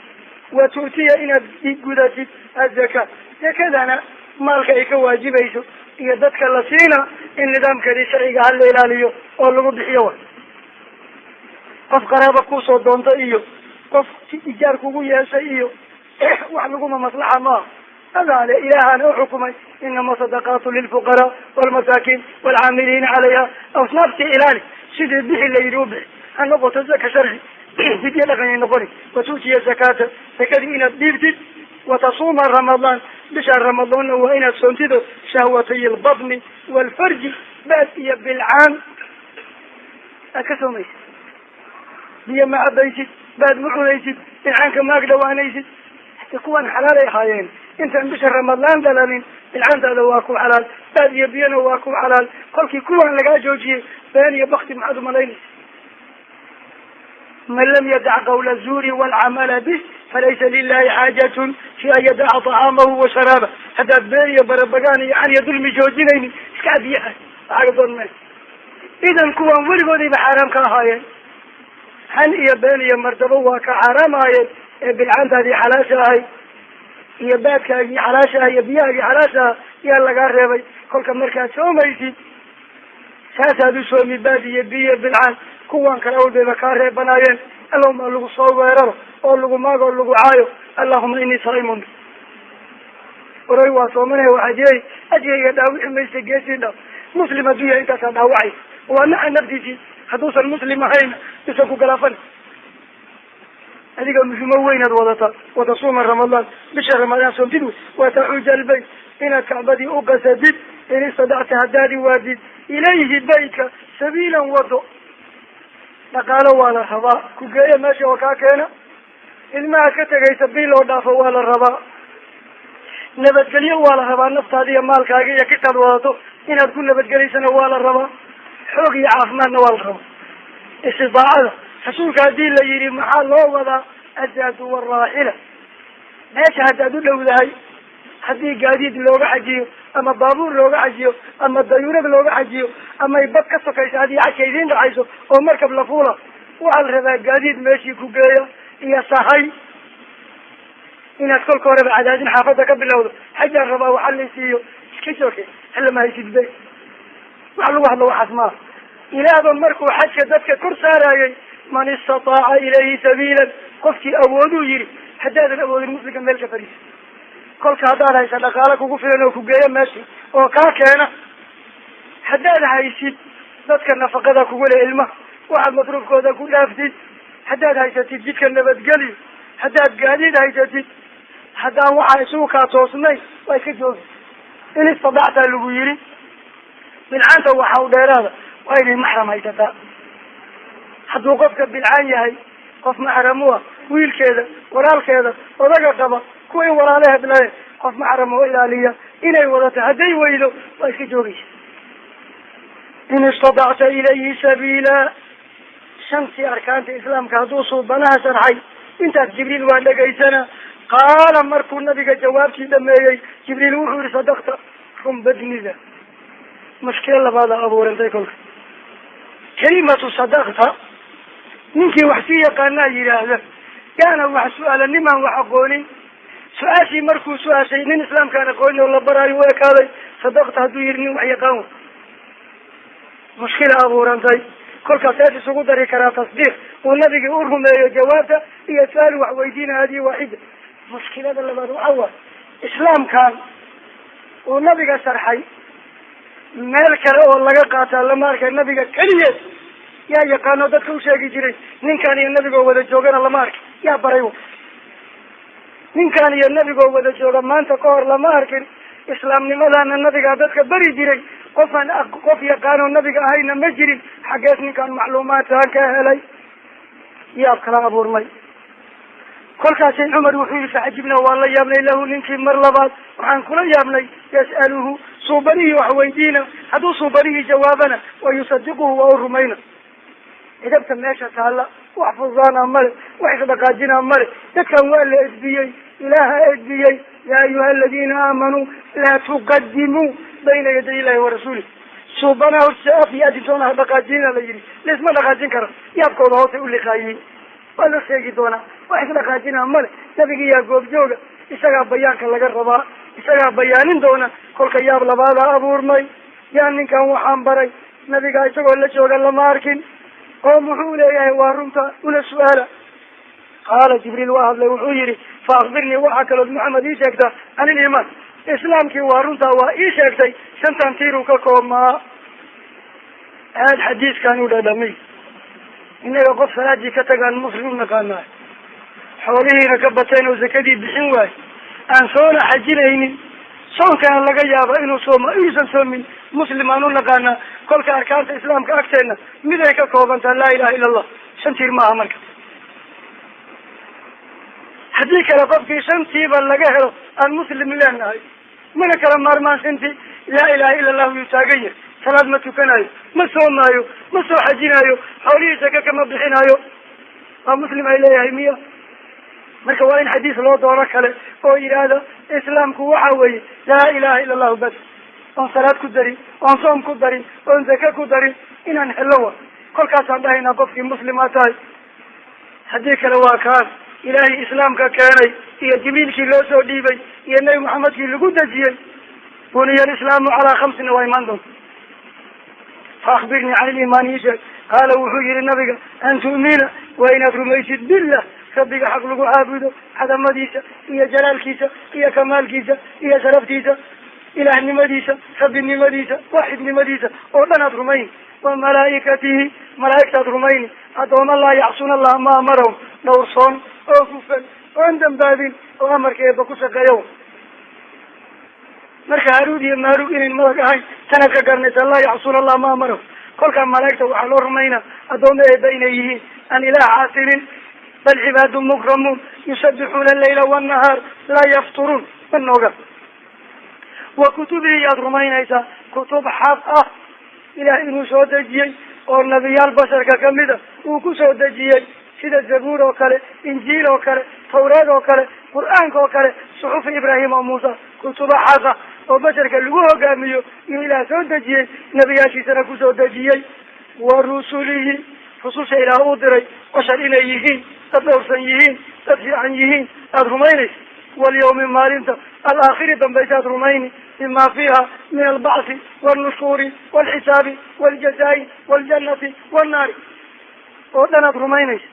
Wa tu'tiya, inaad gudatid azaka. Zakadana maalka ay ka waajibayso iyo dadka la siina in nidaamkeedii sharciga ha la ilaaliyo oo lagu bixiyo wa. Qof qaraaba kusoo doonta iyo qof si ijaar kugu yeeshay iyo wax laguma maslaxa maaha. Adaale ilaahana uxukumay, inama sadaqaatu lilfuqaraa walmasaakin waalcaamiliina calayha. Asnaaftii ilaali, sidii bixi la yidhi u bixi. Ha noqoto zaka sharci, fidya dhaqanyay noqoni. Watuutiya zakaata, zakadii inaad dhiibtid. Watasuuma ramadaan, bisha ramadaanna waa inaad soontido. Shahwatay lbatni waalfarji, baad iyo bilcaan aad ka soomaysid, biyo ma cabaysid, baad ma cunaysid, bilcaanka ma ag dhawaanaysid. Hata kuwan xalaal ay ahaayeen intaan bisha Ramadaan dhalanin. Bilcaantaada waa ku xalaal, baad iyo biyona waa ku xalaal. Kolkii kuwan lagaa joojiyey, been iyo bakti maxaad umalaynaysa? Man lam yadac qawla zuuri walcamala bih falaysa lilahi xaajatun fi an yadaca طacaamahu wa sharaaba. Haddaad been iyo barabagaan iyo can iyo dulmi joojinaynin, iska cabiyaha waxaaga doon me. Idan kuwan weligoodayba xaaraam ka ahaayeen. Han iyo been iyo martabo waa ka xaaraam ahaayeen. Ee bilcaantaadii xalaasha ahay iyo baadkaagii xalaasha ah iyo biyahaagii xalaasha ah yaa lagaa reebay. Kolka markaad soomaysid, saasaad u soomi, baad iyo biyo, bilcaan. Kuwan kale awlbayba kaa reebanaayeen. Allahuma lagu soo weeraro oo lagu maago oo lagu caayo, allahuma inii saimun, oray waa soomanaya, waxaa jiray ajkayga dhaawici maysa, geesii dhaaf. Muslim hadduu yahay intaasaa dhaawacay, waa naca naftiisii. Hadduusan muslim ahayn, isan ku galaafan. Adiga muhimo weynaad wadataa. Watasuuma Ramadaan, bisha Ramadaan soontid wey. Wataxuja albayt, inaad kacbadii u qasadid, in istadacta, haddaadi waadid, ilayhi baytka, sabiilan, wado. Dhaqaalo waa la rabaa ku geeya meesha oo kaa keena. Ilmahaad ka tegaysa bil oo dhaafo waa la rabaa. Nabadgelyo waa la rabaa, naftaada iyo maalkaaga iyo kitaad wadato inaad ku nabadgelaysana waa la rabaa. Xoog iyo caafimaadna waa la rabaa. Istidaacada rasuulka haddii la yidhi, maxaa loo wadaa? Azaadu waraaxila. Meesha haddaad u dhowdahay, haddii gaadiid looga xajiyo ama baabuur looga xajiyo ama dayuurad looga xajiyo ama bad ka sokaysa, haddii xajka idiin dhacayso oo markab la fuula, waxaa la rabaa gaadiid meeshii ku geeya iyo sahay. Inaad kolka horeba cadaadin xaafadda ka bilowdo, xajaan rabaa, waxa la siiyo, iska jooke, hala ma haysid be. Wax lagu hadlo waxaas maaha. Ilaahba markuu xajka dadka kor saarayay, man istataaca ilayhi sabiilan, qofkii awooduu yidhi. Haddaadan awoodin, muslimka meel ka fadhiisa. Kolka haddaad haysa dhaqaale kugu filan oo kugeeya meeshii oo kaa keena, haddaad haysid Dadka nafaqada kugu leh ilmaha waxaad masruufkooda ku dhaaftid haddaad haysatid, jidka nabadgeliyo haddaad gaadiid haysatid, haddaan waxaa isugu kaa toosnay, waa iska joogi. In istadactaa lagu yiri. Bilcaanta waxa u dheeraada waa inay maxram haysataa. Hadduu qofka bilcaan yahay, qof maxram u ah, wiilkeeda, walaalkeeda, odaga qaba, kuway walaalaheed lahe, qof maxram oo ilaaliya inay wadato. Hadday weydo, waa iska joogaysa. In istadacta ilayhi sabiila. Shantii arkaanta islaamka hadduu suubanaha sharxay, intaas Jibriil waa dhegaysana. Qaala, markuu nabiga jawaabtii dhameeyey, Jibriil wuxuu yihi: "Sadaqta, run badnida." Mushkilo labaada abuurantay kolka. Kelimatu sadaqta ninkii wax sii yaqaanaa yidhaahda, yaana wax su-aala nimaan wax aqoonin. Su-aashii markuu su-aashay, nin islaamkaan aqoonin oo la baraayo u ekaaday. Sadaqta hadduu yihi, nin wax yaqaan. Mushkila abuurantay kolkaas. Sees isugu dari karaa tasdiiq uu nabigii u rumeeyo jawaabta iyo su-aal wax weydiina hadihi waaxida? Mushkilada labaad waxa waay, islaamkan uu nabiga sharxay meel kale oo laga qaataa lama arkay. Nabiga keliyeed yaa yaqaano dadka u sheegi jiray. Ninkan iyo nabigoo wada joogana lama arkin. Yaa baray? Ninkan iyo nabigoo wada jooga maanta ka hor lama arkin. Islaamnimadana nabigaa dadka beri jiray. Qofaan qof yaqaanoo nabiga ahayna ma jirin. Xaggees ninkaan macluumaadkaan ka helay? Yaab kala abuurmay. Kolkaasay Cumar wuxuu yihi: "Facajibna, waa la yaabnay, lahu ninkii mar labaad waxaan kula yaabnay, yas'aluhu, suubanihii wax weydiina, hadduu suubanihii jawaabana wa yusadiquhu, waa u rumayna." Idabta meesha taalla, wax fududaana male, wax isdhaqaajinaa male. Dadkan waa la edbiyey, ilaaha edbiyey: "Yaa ayuha aladiina aamanuu laa tuqadimuu bayna yaday illahi warasuulih." Suubanaha hortiisa af iyo adintoona ha dhaqaajina la yihi. Laisma dhaqaajin karo. Yaabkooda hoosay uliqaayiin, waa loo sheegi doonaa. Wax isdhaqaajinaa male. Nabigiyaa goobjooga, isagaa bayaanka laga rabaa, isagaa bayaanin doona. Kolka yaab labaadaa abuurmay. Yaa ninkan waxaan baray? Nabigaa isagoo la jooga lama arkin, oo muxuu leeyahay waa runta una su-aala? Qaala Jibriil waa hadlay, wuxuu yihi: "Fa akbirnii, waxaa kalood Maxamed ii sheegtaa, can iliimaan." Islaamkii waa runtaa, waa ii sheegtay, shantan tiiruu ka koobmaa. Aad xadiiskan u dhadhamay. Innaga qof salaadii ka tagaan muslim u naqaanaa, xoolihiina ka bateen oo zakadii bixin waayo, aan soona xajinaynin, soonkana laga yaaba inuu sooma, inuusan soomin, muslim aan u naqaanaa. Kolka arkaanta islaamka agteena miday ka koobantaa, laa ilaha illa Allah, shan tiir maaha. Marka haddii kale qofkii shantiiba laga helo aan muslim leenahay, mana kala maarmaan shantii. Laa ilaha illa allahu yuu taagan yahay, salaad ma tukanayo, ma soomaayo, ma soo xajinaayo, xoolihii saka kama bixinaayo, waa muslim ay leeyahay miya? Marka waa in xadiis loo doono kale oo yidhaahda islaamku waxa weeye laa ilaha illa allahu bas, oon salaad ku darin, oon soom ku darin, oon zaka ku darin, inaan hello wa. Kolkaasaan dhahaynaa qofkii muslimaa tahay. Haddii kale waa kaas ilaahay islaamka keenay iyo Jibriilkii loo soo dhiibay iyo Nebi Maxamedkii lagu dejiyey. "Buniya alislaamu calaa khamsina" waa imaan doonta. "Fa akbirnii can iliimaan," ii sheeg. Qaala, wuxuu yihi nabiga: "An tu'mina," waa inaad rumaysid, billah, rabbiga xaq lagu caabudo, cadamadiisa iyo jalaalkiisa iyo kamaalkiisa iyo sharaftiisa, ilaahnimadiisa, rabbinimadiisa, waaxidnimadiisa oo dhan aad rumayni, wa malaa'ikatihi, malaa'igtaad rumayni, addooma laa yacsuuna allaha ma amarahum, dhowrsoon oo hufan oon dambaabin oo amarka eeba ku shaqeeyo. Marka Haruud iyo Maaruug inayn madag ahayn tanaad ka garanaysa. Laa yacsuuna allaha ma amarahum. Kolkaa malaa'igta waxaa loo rumaynaa addooma eeba inay yihiin, aan ilaah caasinin. Bal cibaadu mukramuun yusabixuuna allayla wannahaar laa yafturuun, ma nooga. Wa kutubihi yaad rumaynaysaa, kutub xaq ah ilaah inuu soo dejiyey oo nabiyaal basharka kamida uu ku soo dejiyey, sida Zabuur oo kale, Injiil oo kale, Tawreed oo kale, Qur-aanka oo kale, suxufi Ibraahim oo Muusa. Kutuba xaqa oo basharka lagu hogaamiyo iyo ilaah soo dejiyey, nebiyaashiisana kusoo dejiyey. Wa rusulihi, rususha ilaah uu diray, bashar inay yihiin, dad dhowrsan yihiin, dad fiican yihiin aada rumaynaysa. Walyawmi, maalinta, alaakhiri, dambaysa aad rumayni, bima fiiha min albacthi walnushuuri walxisaabi waljazaa'i waljannati wannaari oo dhan aad rumaynaysa.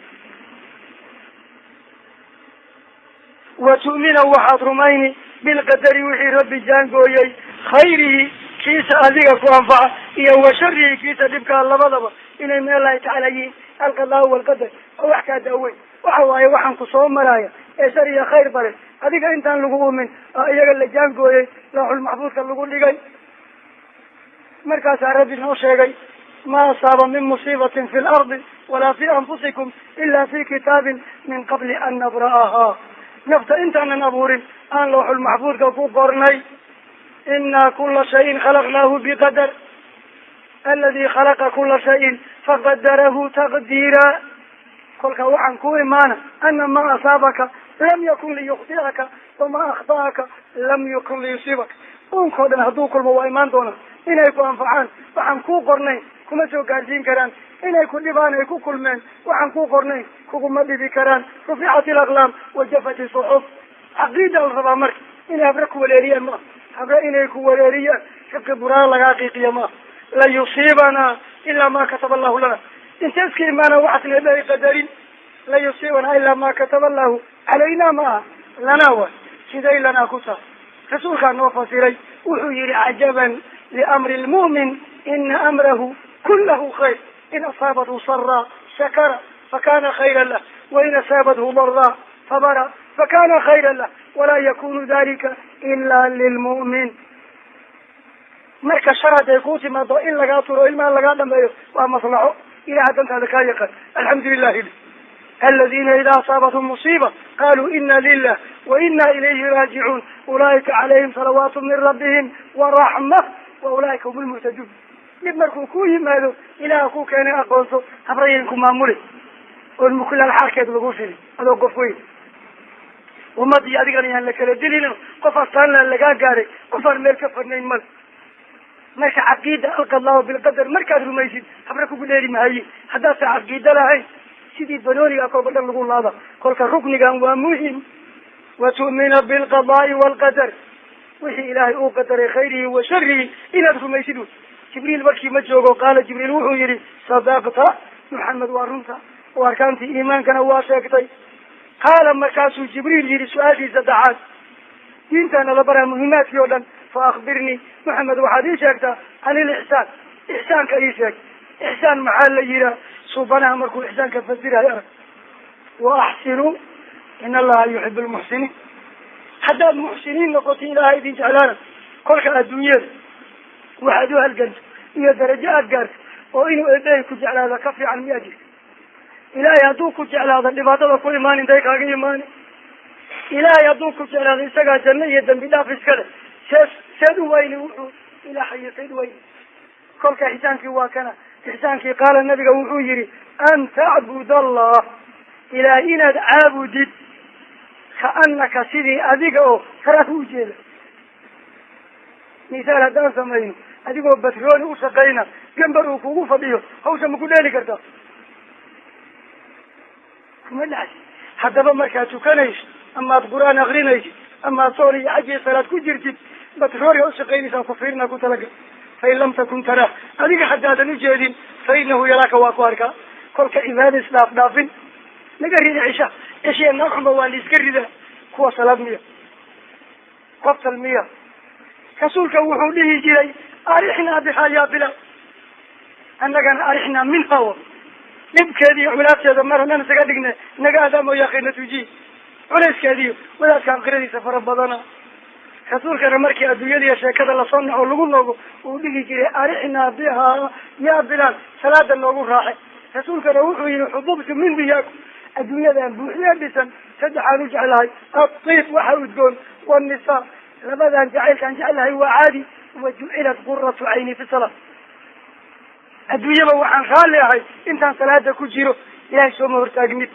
Wa tu'mina, waxaad rumayni, bilqadari, wixii rabbi jaangooyey, khayrihi, Kiisa adiga ku anfaca iyo wa sharihi, kiisa dhibkaa, labadaba inay min Allahi tacaala yihiin. Alqadaa walqadar oo wax kaa daaweyn waxa waaye, waxaan ku soo maraya ee shar iyo khayr bale, adiga intaan lagu umin oo iyaga la jaangooyey, lawxul maxfuudka lagu dhigay. Markaasaa Rabbi noo sheegay: ma asaaba min musiibatin fi lardi walaa fi anfusikum ila fi kitaabin min qabli an nabra'aha. Nafta intaanan abuurin aan lawxul maxfuudka ku qornay. Ina kula shayin khalaqnaahu biqadar, aladi khalaqa kula shayin faqadarahu taqdiira. Kolka waxaan ku imaana ana ma asaabaka lam yakun liyukhti'aka, wama akhta'aka lam yakun liyusiibaka. Unkao dhan hadduu kulmo, waa imaan doonaa inay ku anfacaan. Waxaan kuu qornayn kuma soo gaarsiin karaan. Inay ku dhibaan ay ku kulmeen, waxaan kuu qornayn kuguma dhibi karaan. Ruficat ilaqlaam wajafat isuxuf. Caqiida la rabaa marka inay habre ku waleeriyaan maaha, habre inay ku wareeriyaan, fiqi buraara lagaa qiiqiya maaha. La yusiibanaa ilaa ma kataba allahu lana. Inta iska imaana waxaasna eebbahay qadarin. La yusiibanaa ilaa ma kataba allahu calayna ma aha, lanaa waay. Siday lanaa ku tahay? Rasuulkaa noo fasiray. Wuxuu yihi: cajaban liamri lmu'min, ina amrahu kulahu khayr. In asaabathu saraa shakara fakana khayra lah, wain asaabathu daraa sabara fakana khayra lah, walaa yakunu dalika ila lilmu'min. Marka shar hadday kuu timaado, in lagaa turo, ilmaha lagaa dhameeyo, waa maslaxo. Ilaha dantaada kaa yaqaan. Alxamdu lilahi aladina ida asaabathum musiiba qaluu ina lilah wa ina ilayhi raajicuun, ulaa'ika calayhim salawaatu min rabbihim waraxma, wa ulaa'ika hum lmuhtaduun. Dhib markuu ku yimaado, ilaha ku keenay aqoonso. Habrayin ku maamuli oon mukulaal xaarkeed lagu fili adoo qof weyn. Ummadii adigana yaan la kala dilin. Qof astaanla lagaa gaaray, qof aan meel ka fadnayn male. Marka caqiida alqadaa bilqadar markaad rumaysid, habra kugu dheeri mahaye. Haddaadsa caqiida lahayn, sidii banooniga kolba dhan lagu laada. Kolka ruknigan waa muhim. Wa tu'mina bilqadaai waalqadar, wixii Ilaahay uu qadaray, khayrihi wa sharihi, inaad rumaysid. Wy Jibriil markii ma joogo, qaala Jibriil wuxuu yihi: sadaqta Maxamed, waa runta oo arkaantii iimaankana waa sheegtay. Qaala, markaasuu Jibriil yihi, su-aashii saddexaad, diintaana la baraa muhimaadkii oo dhan: fa akbirnii Maxamed, waxaad ii sheegtaa can ilixsaan, ixsaanka ii sheeg. Ixsaan maxaa la yihaa? Suubanaha markuu ixsaanka fasirahay arag: wa axsinuu in Allaha yuxibu lmuxsiniin. Haddaad muxsiniin noqoto, Ilaaha idin jeclaana. Kolka adduunyada waxaad u halganto iyo darajo aad gaarto oo inuu eebbahay ku jeclaado ka fiican miyaa jirta? Ilaahay hadduu ku jeclaado, dhibaatada ku imaan intay kaaga imaani? Ilaahay hadduu ku jeclaado, isagaa janno iyo dambi dhaaf iskale. See seed u wayni wuxuu ilaahayo? Seed u wayni? Kolka ixsaankii waa kana ixsaankii. Qaala, nabiga wuxuu yihi: an tacbud Allah, Ilaah inaad caabudid, kaanaka, sidii adiga oo taraahu, ujeeda. Misaal haddaan samayno, adigoo batrooni u shaqayna, gambar uu kugu fadhiyo, hawsha ma ku dheeli kartaa? Kuma dhacsi. Haddaba markaad tukanayso, amaad Qur-aan akrinaysid, amaad soon iyo xaj iyo salaad ku jirtid, batrooriga ushaqaynaysaa ku fiirina, ku talagal. Fain lam takun taraah, adiga haddaadan ujeedin, fa inahu yaraaka, waa ku arkaa. Kolka cibaada isdhaaf dhaafin naga rida. Cisha cishiya naag xunba waa la iska ridaa. Kuwa salaad miya? Qoftal miya? Rasuulka wuxuu dhihi jiray: arixnaa bihaa yaa Bilaal. Annagana arixnaa minha, wa dhibkeedi iyo culaabteeda mar haddaan isaga dhigne, naga aadaamo yaqiina tuji culayskeediyo wadaadkaan qiradiisa fara badana. Rasuulkana markii adduunyadiiyo sheekada lasoo naco lagu noogo, uu dhihi jiray: arixnaa bihaa yaa Bilaal, salaada noogu raaxe. Rasuulkana wuxuu yihi: xububtu min diyaakum, adduunyadan buuxyee dhisan saddexaan u jeclahay: atiib, waxa udgoon, wanisaa, labadan jacaylkaan jeclahay waa caadi, wa jucilat quratu cayni fi salaa. Adduunyaba waxaan raalli ahay intaan salaada ku jiro. Ilahay sooma hortaagnid.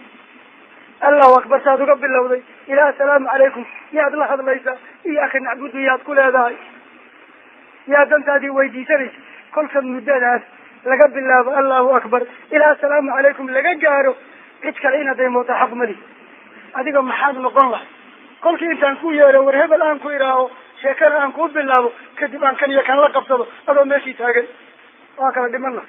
Allahu akbar saad uga bilowday ilaa assalaamu calaykum, yaad la hadlaysaa? Iyaaka nacbudu yaad ku leedahay? Yaa dantaadii weydiisanaysa? Kolka muddadaas laga bilaabo allahu akbar ilaa assalaamu calaykum laga gaaro, cid kale inaad daymoota xaq mali. Adiga maxaad noqon lahay kolkii intaan ku yeero, war hebel aan ku idhaaho, sheekana aan kuu bilaabo, kadib aan kan iyo kan la qabsado, adoo meeshii taagan? Waa kala dhiman lahay.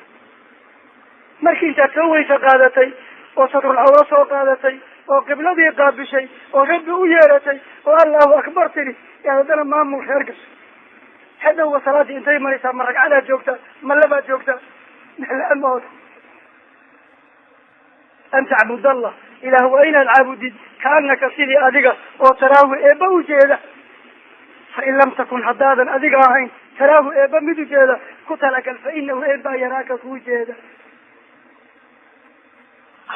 Markii intaad soo weysa qaadatay oo satrul cawro soo qaadatay oo qibladii qaabishay oo Rabbi u yeeratay oo allahu akbar tidhi, yaad haddana maamul reer gashay. Hadhowba salaadii intay maraysaa, ma ragcadaa joogta, ma labaad joogta, mala-amaod. An tacbud allah, ilaah waa inaad caabudid, kaanaka sidii adiga oo taraahu eebba ujeeda. Fa in lam takun, haddaadan adiga ahayn taraahu eebba mid ujeeda, ku talagal fa inahu eebbaa yaraaka kuu jeeda.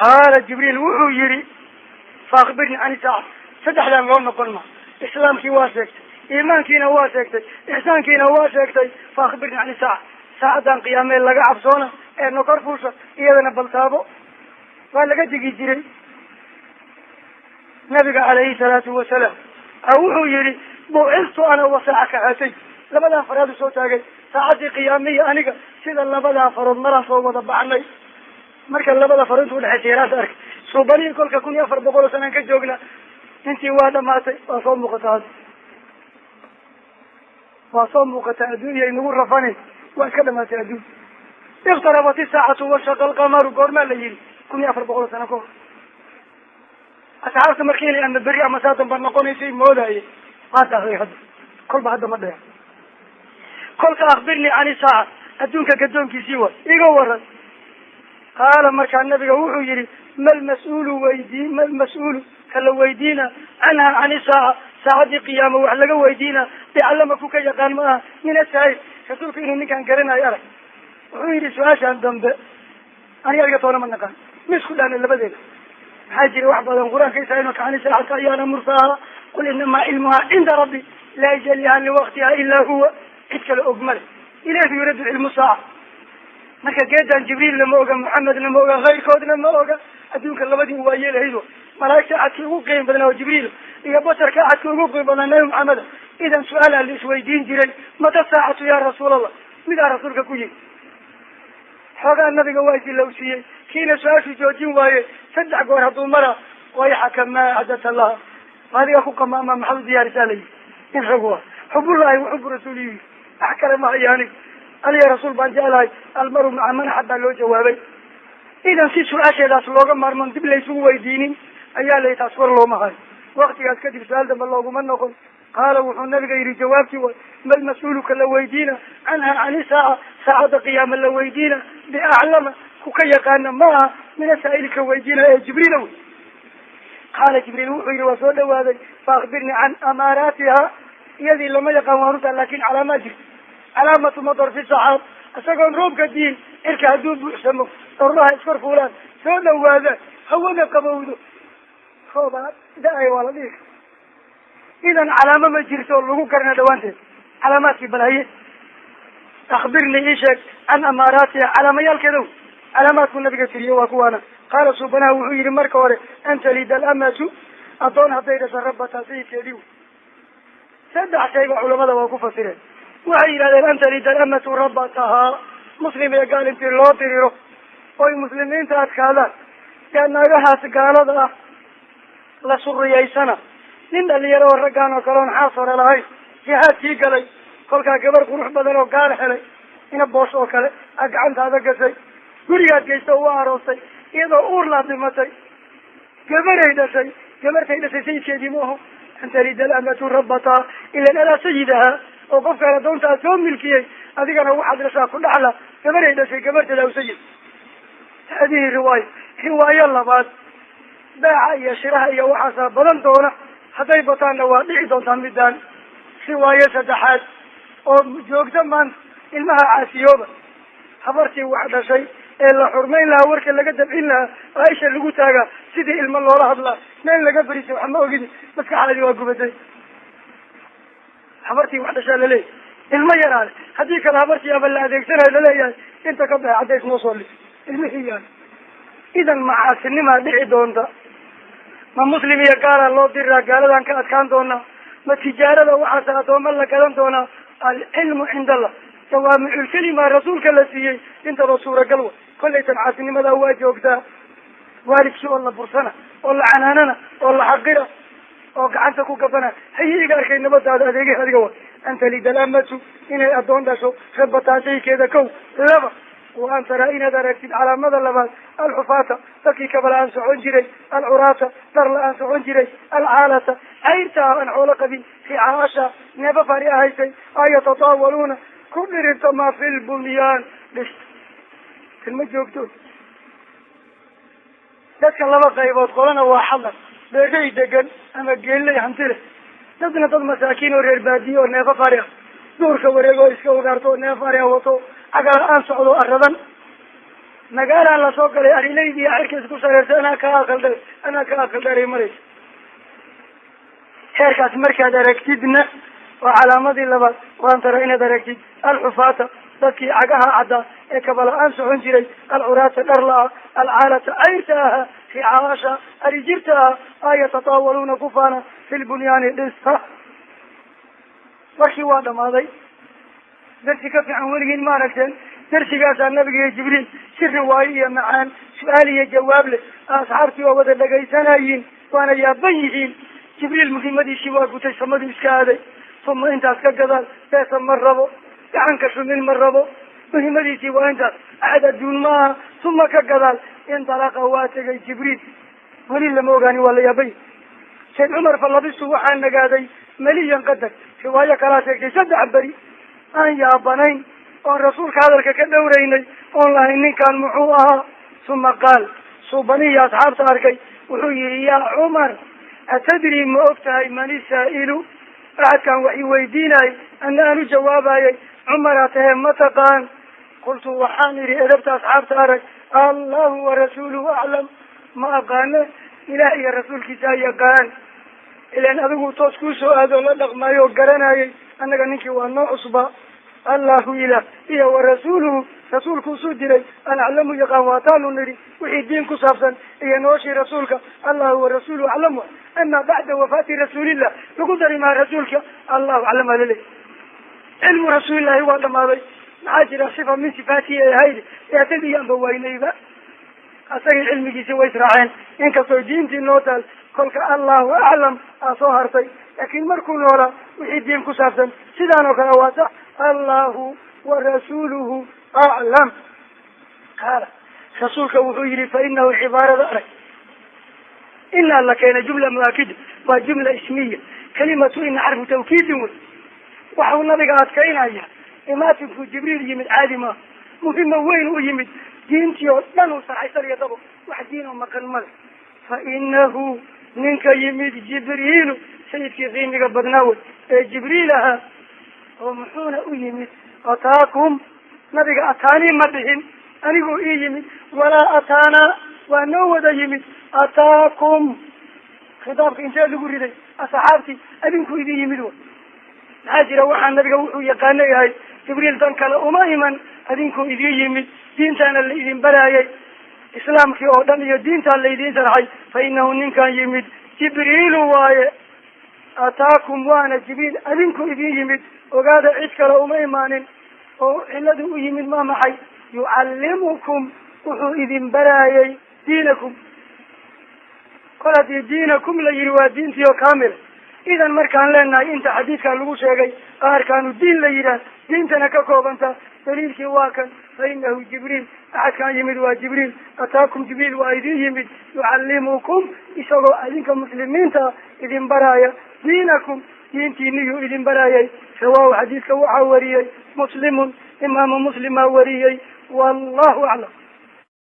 Qaala Jibriil wuxuu yihi, fa akbirnii can isaaca. Saddexdan loo noqon ma. Islaamkii waa sheegtay, iimaankiina waa sheegtay, ixsaankiina waa sheegtay. Fa akbirnii can isaaca, saacaddan qiyaamee laga cabsoona ee nokor fuusha, iyadana baltaabo waa laga digi jiray. Nabiga calayhi salaatu wasalaam a wuxuu yihi, bucistu ana wasaaca ka haatay. Labadaa farood soo taagay, saacaddii qiyaamiya aniga sida labadaa farood maraan soo wada baxnay. Marka labada faro inta udhexaysa yaraas arkay suubanihi. Kolka 1400 oo sanaan ka joogna, intii waa dhamaatay, waa soo muuqataa hadda, waa soo muuqataa. Adduunya inagu rafani, waa iska dhamaatay adduun. Iqtarabat isaacatu washaqa alqamaru, goormaa la yihi? 1400 oo sano ka hor. Asxaabta markii inay ama berri ama saa damba noqonaysay moodaye, waa daahday hadda, kolba hadda ma dheer. Kolka akbirnii can isaaca, adduunka gadoonkiisii waay, iga waran. Qaala, markaa nabiga wuxuu yihi, mal mas-uulu weydii, mal mas-uulu kala weydiina, canha can isaaca, saacaddii qiyaama wax laga weydiina, bicallama ku ka yaqaan ma aha min asaa'il. Rasuulku inuu ninkaan garanayo arag. Wuxuu yihi, su-aashaan dambe aniga adiga toona ma naqaan, ma isku dhaana labadeena. Maxaa jira? Wax badan qur-aanka isaailka can isaacati ayaana mursaaha, qul inamaa cilmuhaa cinda rabbi laa yajaliha liwaqtiha ilaa huwa. Cid kale og male, ilayhi yuraddu cilmu saaca. Marka geedan Jibriilna ma oga, Maxamedna ma oga, kayrkoodna ma oga. Adduunka labadii waa yeelahaydo, malaa'igta axadkii ugu qiim badnaa oo Jibriil, iyo basharka axadkii ugu qiim badnaa Nabi Maxameda. Idan su-aalaa la isweydiin jiray, mata saacatu ya rasuul Allah? Midaa rasuulka ku yimi xoogaa nabiga waa isilowsiiyey, kiina su-aashu joojin waaye. Saddex goor hadduu mara, wayxaka maa acdata laha, adiga ku qamaama, maxaad u diyaarisaa layihi. In ragu ah xubullahi wa xubu rasuulihi, wax kale ma hayaani, aliya rasuul baan jeclahay. Almaru maca man axab baa loo jawaabay. Idan si su-aasheedaas looga maarmoon dib laysugu weydiinin ayaa layi, taas war looma hayo. Waktigaas kadib su-aal dambe looguma noqon. Qaala, wuxuu nabiga yihi, jawaabtii way, mal mas-uulu ka la weydiina, canha can isaaca, saacadda qiyaama la weydiina, biaclama ku ka yaqaana maaha min asaa'ili ka weydiina ee Jibriila wey. Qaala Jibriil wuxuu yihi, waa soo dhawaaday, fa akbirnii can amaaraatiha. Iyadii lama yaqaan, waa runta, laakin calaamaad jirta. Calaamatu madar fi saxaab, isagoon roobka diin, cirka hadduu buuxsamo, daruuraha iskor fuulaan, soo dhawaadaan, hawada qabowdo, roobaa da-ay waa la dhihi kara. Idan calaamo ma jirto oo lagu garana dhawaanteed. Calaamaadkii balhaye, akbirnii ii sheeg can amaaraatiha, calaamayaalkeedow. Calaamaadku nabiga tiriyo waa kuwaana. Qaala, suubanaha wuxuu yihi, marka hore, an talida alamatu, addoon hadday dhasho rabata sayidkeedii. Saddex shay ba culamada waa ku fasireen. Waxay yidhahdeen, an talida alamatu rabatahaa, muslim iyo gaal intii loo diriro oy muslimiinta adkaadaan, yaa naagahaas gaalada ah la suriyaysana. Nin dhalinyaro oo raggaan oo kale oon xaas hore lahayn jihaadkii galay, kolkaa gabar qurux badan oo gaal helay, ina boos oo kale a gacantaada gashay, gurigaad geysta oo u aroostay, iyadoo uur laad dhimatay, gabaray dhashay. Gabartay dhashay sayidkeedii ma aho. An talida alamatu rabataha, ilan adaa sayid ahaa oo qofkaan addoonta aad soo milkiyey, adigana waxaad dhashaa ku dhaxla. Gabaray dhashay, gabarteeda aw sayid. Hadihi riwaaya. Riwaayo labaad, baaca iyo shiraha iyo waxaasaa badan doona, hadday bataanna waa dhici doontaa midaan. Riwaayo saddexaad oo joogta maanta, ilmaha caasiyooba, habartii wax dhashay ee la xurmayn lahaa, warka laga dabcin lahaa, aaisha lagu taagaa sidii ilmo loola hadlaa, meel laga berisay, wax ma ogidi, maskaxdaadii waa gubatay. Habartii wax dhashaa laleeyahay ilmo yaraale, haddii kale habartii aba la adeegsanayo, laleeyahay inta ka baxay caddays noo soo lis ilmihii yaal. Idan macaasinimaa dhici doonta. Ma muslim iyo gaalaa loo diraa? Gaaladan ka adkaan doonaa? Ma tijaarada waxaase addooma la gadan doonaa? Alcilmu cinda allah. Jawaamiculkelima rasuulka la siiyey intaba suuragal wa. Kollaytan caasinimadaa waa joogtaa, waalidkii oo la bursana oo la canaanana oo la xaqira oo gacanta ku gabana, hayi iga arkay nabadaada adeegih adiga wa. An talida alamatu, inay addoon dhasho rabataa saykeeda, kow. Laba, Wa an taraa inaad aragtid calaamada labaad, alxufaata dadkii kaba la-aan socon jiray, alcuraata dhar la-aan socon jiray, alcaalata cayrta ah aan xoolo qabin, ricaasha neefa fari ahaysay, ay yatataawaluuna ku dhirirtamaa fi lbunyaan dhista. Tilma joogto dadka laba qaybood, qolana waa xadar beeray degan ama geelley hanti leh, dadna dad masaakiin oo reer baadiye oo neefa fari ah, duurka wareeg oo iska ugaarto oo neef fari ah wato, cagala-aan socdo aradan. Magaalaan lasoo galay arilaydii cirka isku sareertay, anaa ka aqal dheer, anaa ka aqal dheeray maraysa. Heerkaas markaad aragtidna waa calaamadii labaad. Waan tara inaad aragtid alxufaata dadkii cagaha caddaa ee kabala-aan socon jiray, alcuraata dhar la-a, alcaalata cayrta ahaa, ricaasha arijirta ah, ay yatataawaluuna ku faana fi lbunyaani dhista. Warkii waa dhamaaday. Darsi ka fiican weligiin ma aragteen. Darsigaasaa nabiga iyo Jibriil si riwaayo iyo macaan, su-aal iyo jawaab leh, asxaabtii waa wada dhagaysanayiin, waana yaaban yihiin. Jibriil muhiimadiisii waa gutay, samaduu iska aaday. Uma intaas ka gadaal beesa ma rabo, gacanka shumin ma rabo, muhiimadiisii waa intaas, axad adduun maaha. Uma ka gadaal intalaqa waa tegay Jibriil, weli lama ogaani, waa la yaabay. Sayd Cumar fa labistu waxaa nagaaday maliyan qadar, riwaayo kalaa sheegtay 3 beri aan yaabanayn oon rasuulka hadalka ka dhowraynay, oon lahayn ninkan muxuu ahaa. Uma qaal suubanihi asxaabta arkay wuxuu yihi, yaa Cumar, atadri ma og tahay man isaa'ilu, axadkan wax i weydiinayay ana aan u jawaabayay, Cumaraa tahe ma taqaan? Qultu waxaan idhi, edabta asxaabta arag, allahu warasuuluhu aclam, ma aqaane, ilaah iyo rasuulkiisa yaqaan. Ilan adigu toos kuusoo aadoo la dhaqmaayo oo garanayay, annaga ninkii waa noo cusba. Allahu ilah iyo warasuuluhu rasuulku usuu diray an aclamu yaqaan, waataanu nidhi wixii diin ku saabsan iyo noloshii rasuulka, allahu warasuuluhu aclamu. Ama bacda wafaati rasuulillah lagu dari maa rasuulka, allahu aclam alale. Cilmu rasuulillahi waa dhamaaday. Maxaa jira sifa min sifaatihi ay ahayd eatadii anba waynayba, asagii cilmigiisi way israaceen, inkastoo diintii noo taal kolka allahu aclam aa soo hartay, laakiin markuu noolaa wixii diin ku saabsan sidaan oo kale waa sax, allahu warasuuluhu aclam. Qaala rasuulka wuxuu yihi, fa inahu cibaarada arag inaa la keenay jumla muaakida, waa jumla ismiya, kalimatu ina xarfu tawkiidin wey. Waxau nabiga adkaynaya imaatinku Jibriil yimid caadi maaha, muhima weyn u yimid, diintii oo dhan uu sarxay sal iyo dabo, wax diin oo maqan male. Fa inahu ninka yimid Jibriilu, sayidkii qiimiga badnaa wey ee Jibriil ahaa, oo muxuuna u yimid ataakum, nabiga ataanii ma dhihin, aniguu ii yimid, walaa ataanaa waa noo wada yimid. Ataakum khitaabka intee lagu riday asxaabtii, adinku idin yimid way. Maxaa jira waxaa nabiga wuxuu yaqaano yahay, Jibriil dan kale uma iman, adinkuu idin yimid, diintaana la idin baraayay, islaamkii oo dhan iyo diintaa laydin sharxay. Fa inahu ninkan yimid Jibriilu waaye, ataakum waana Jibriil adinku idin yimid, ogaada cid kale uma imaanin. Oo ciladu u yimid ma maxay? Yucallimukum wuxuu idin baraayay diinakum. Kol haddii diinakum la yihi waa diintii oo kaamila. Idan markaan leenahay inta xadiidkaa lagu sheegay qaarkaanu diin la yidhaah, diintana ka koobanta, daliilkii waa kan, fa inahu Jibriil, axadkaan yimid waa Jibriil, ataakum Jibriil waa idin yimid, yucallimukum isagoo adinka muslimiinta idin baraaya, diinakum diintiiniyuu idin baraayay. Rawaahu xadiidka waxaa wariyey Muslimun, imaamu Muslimaa wariyey, wallahu aclam.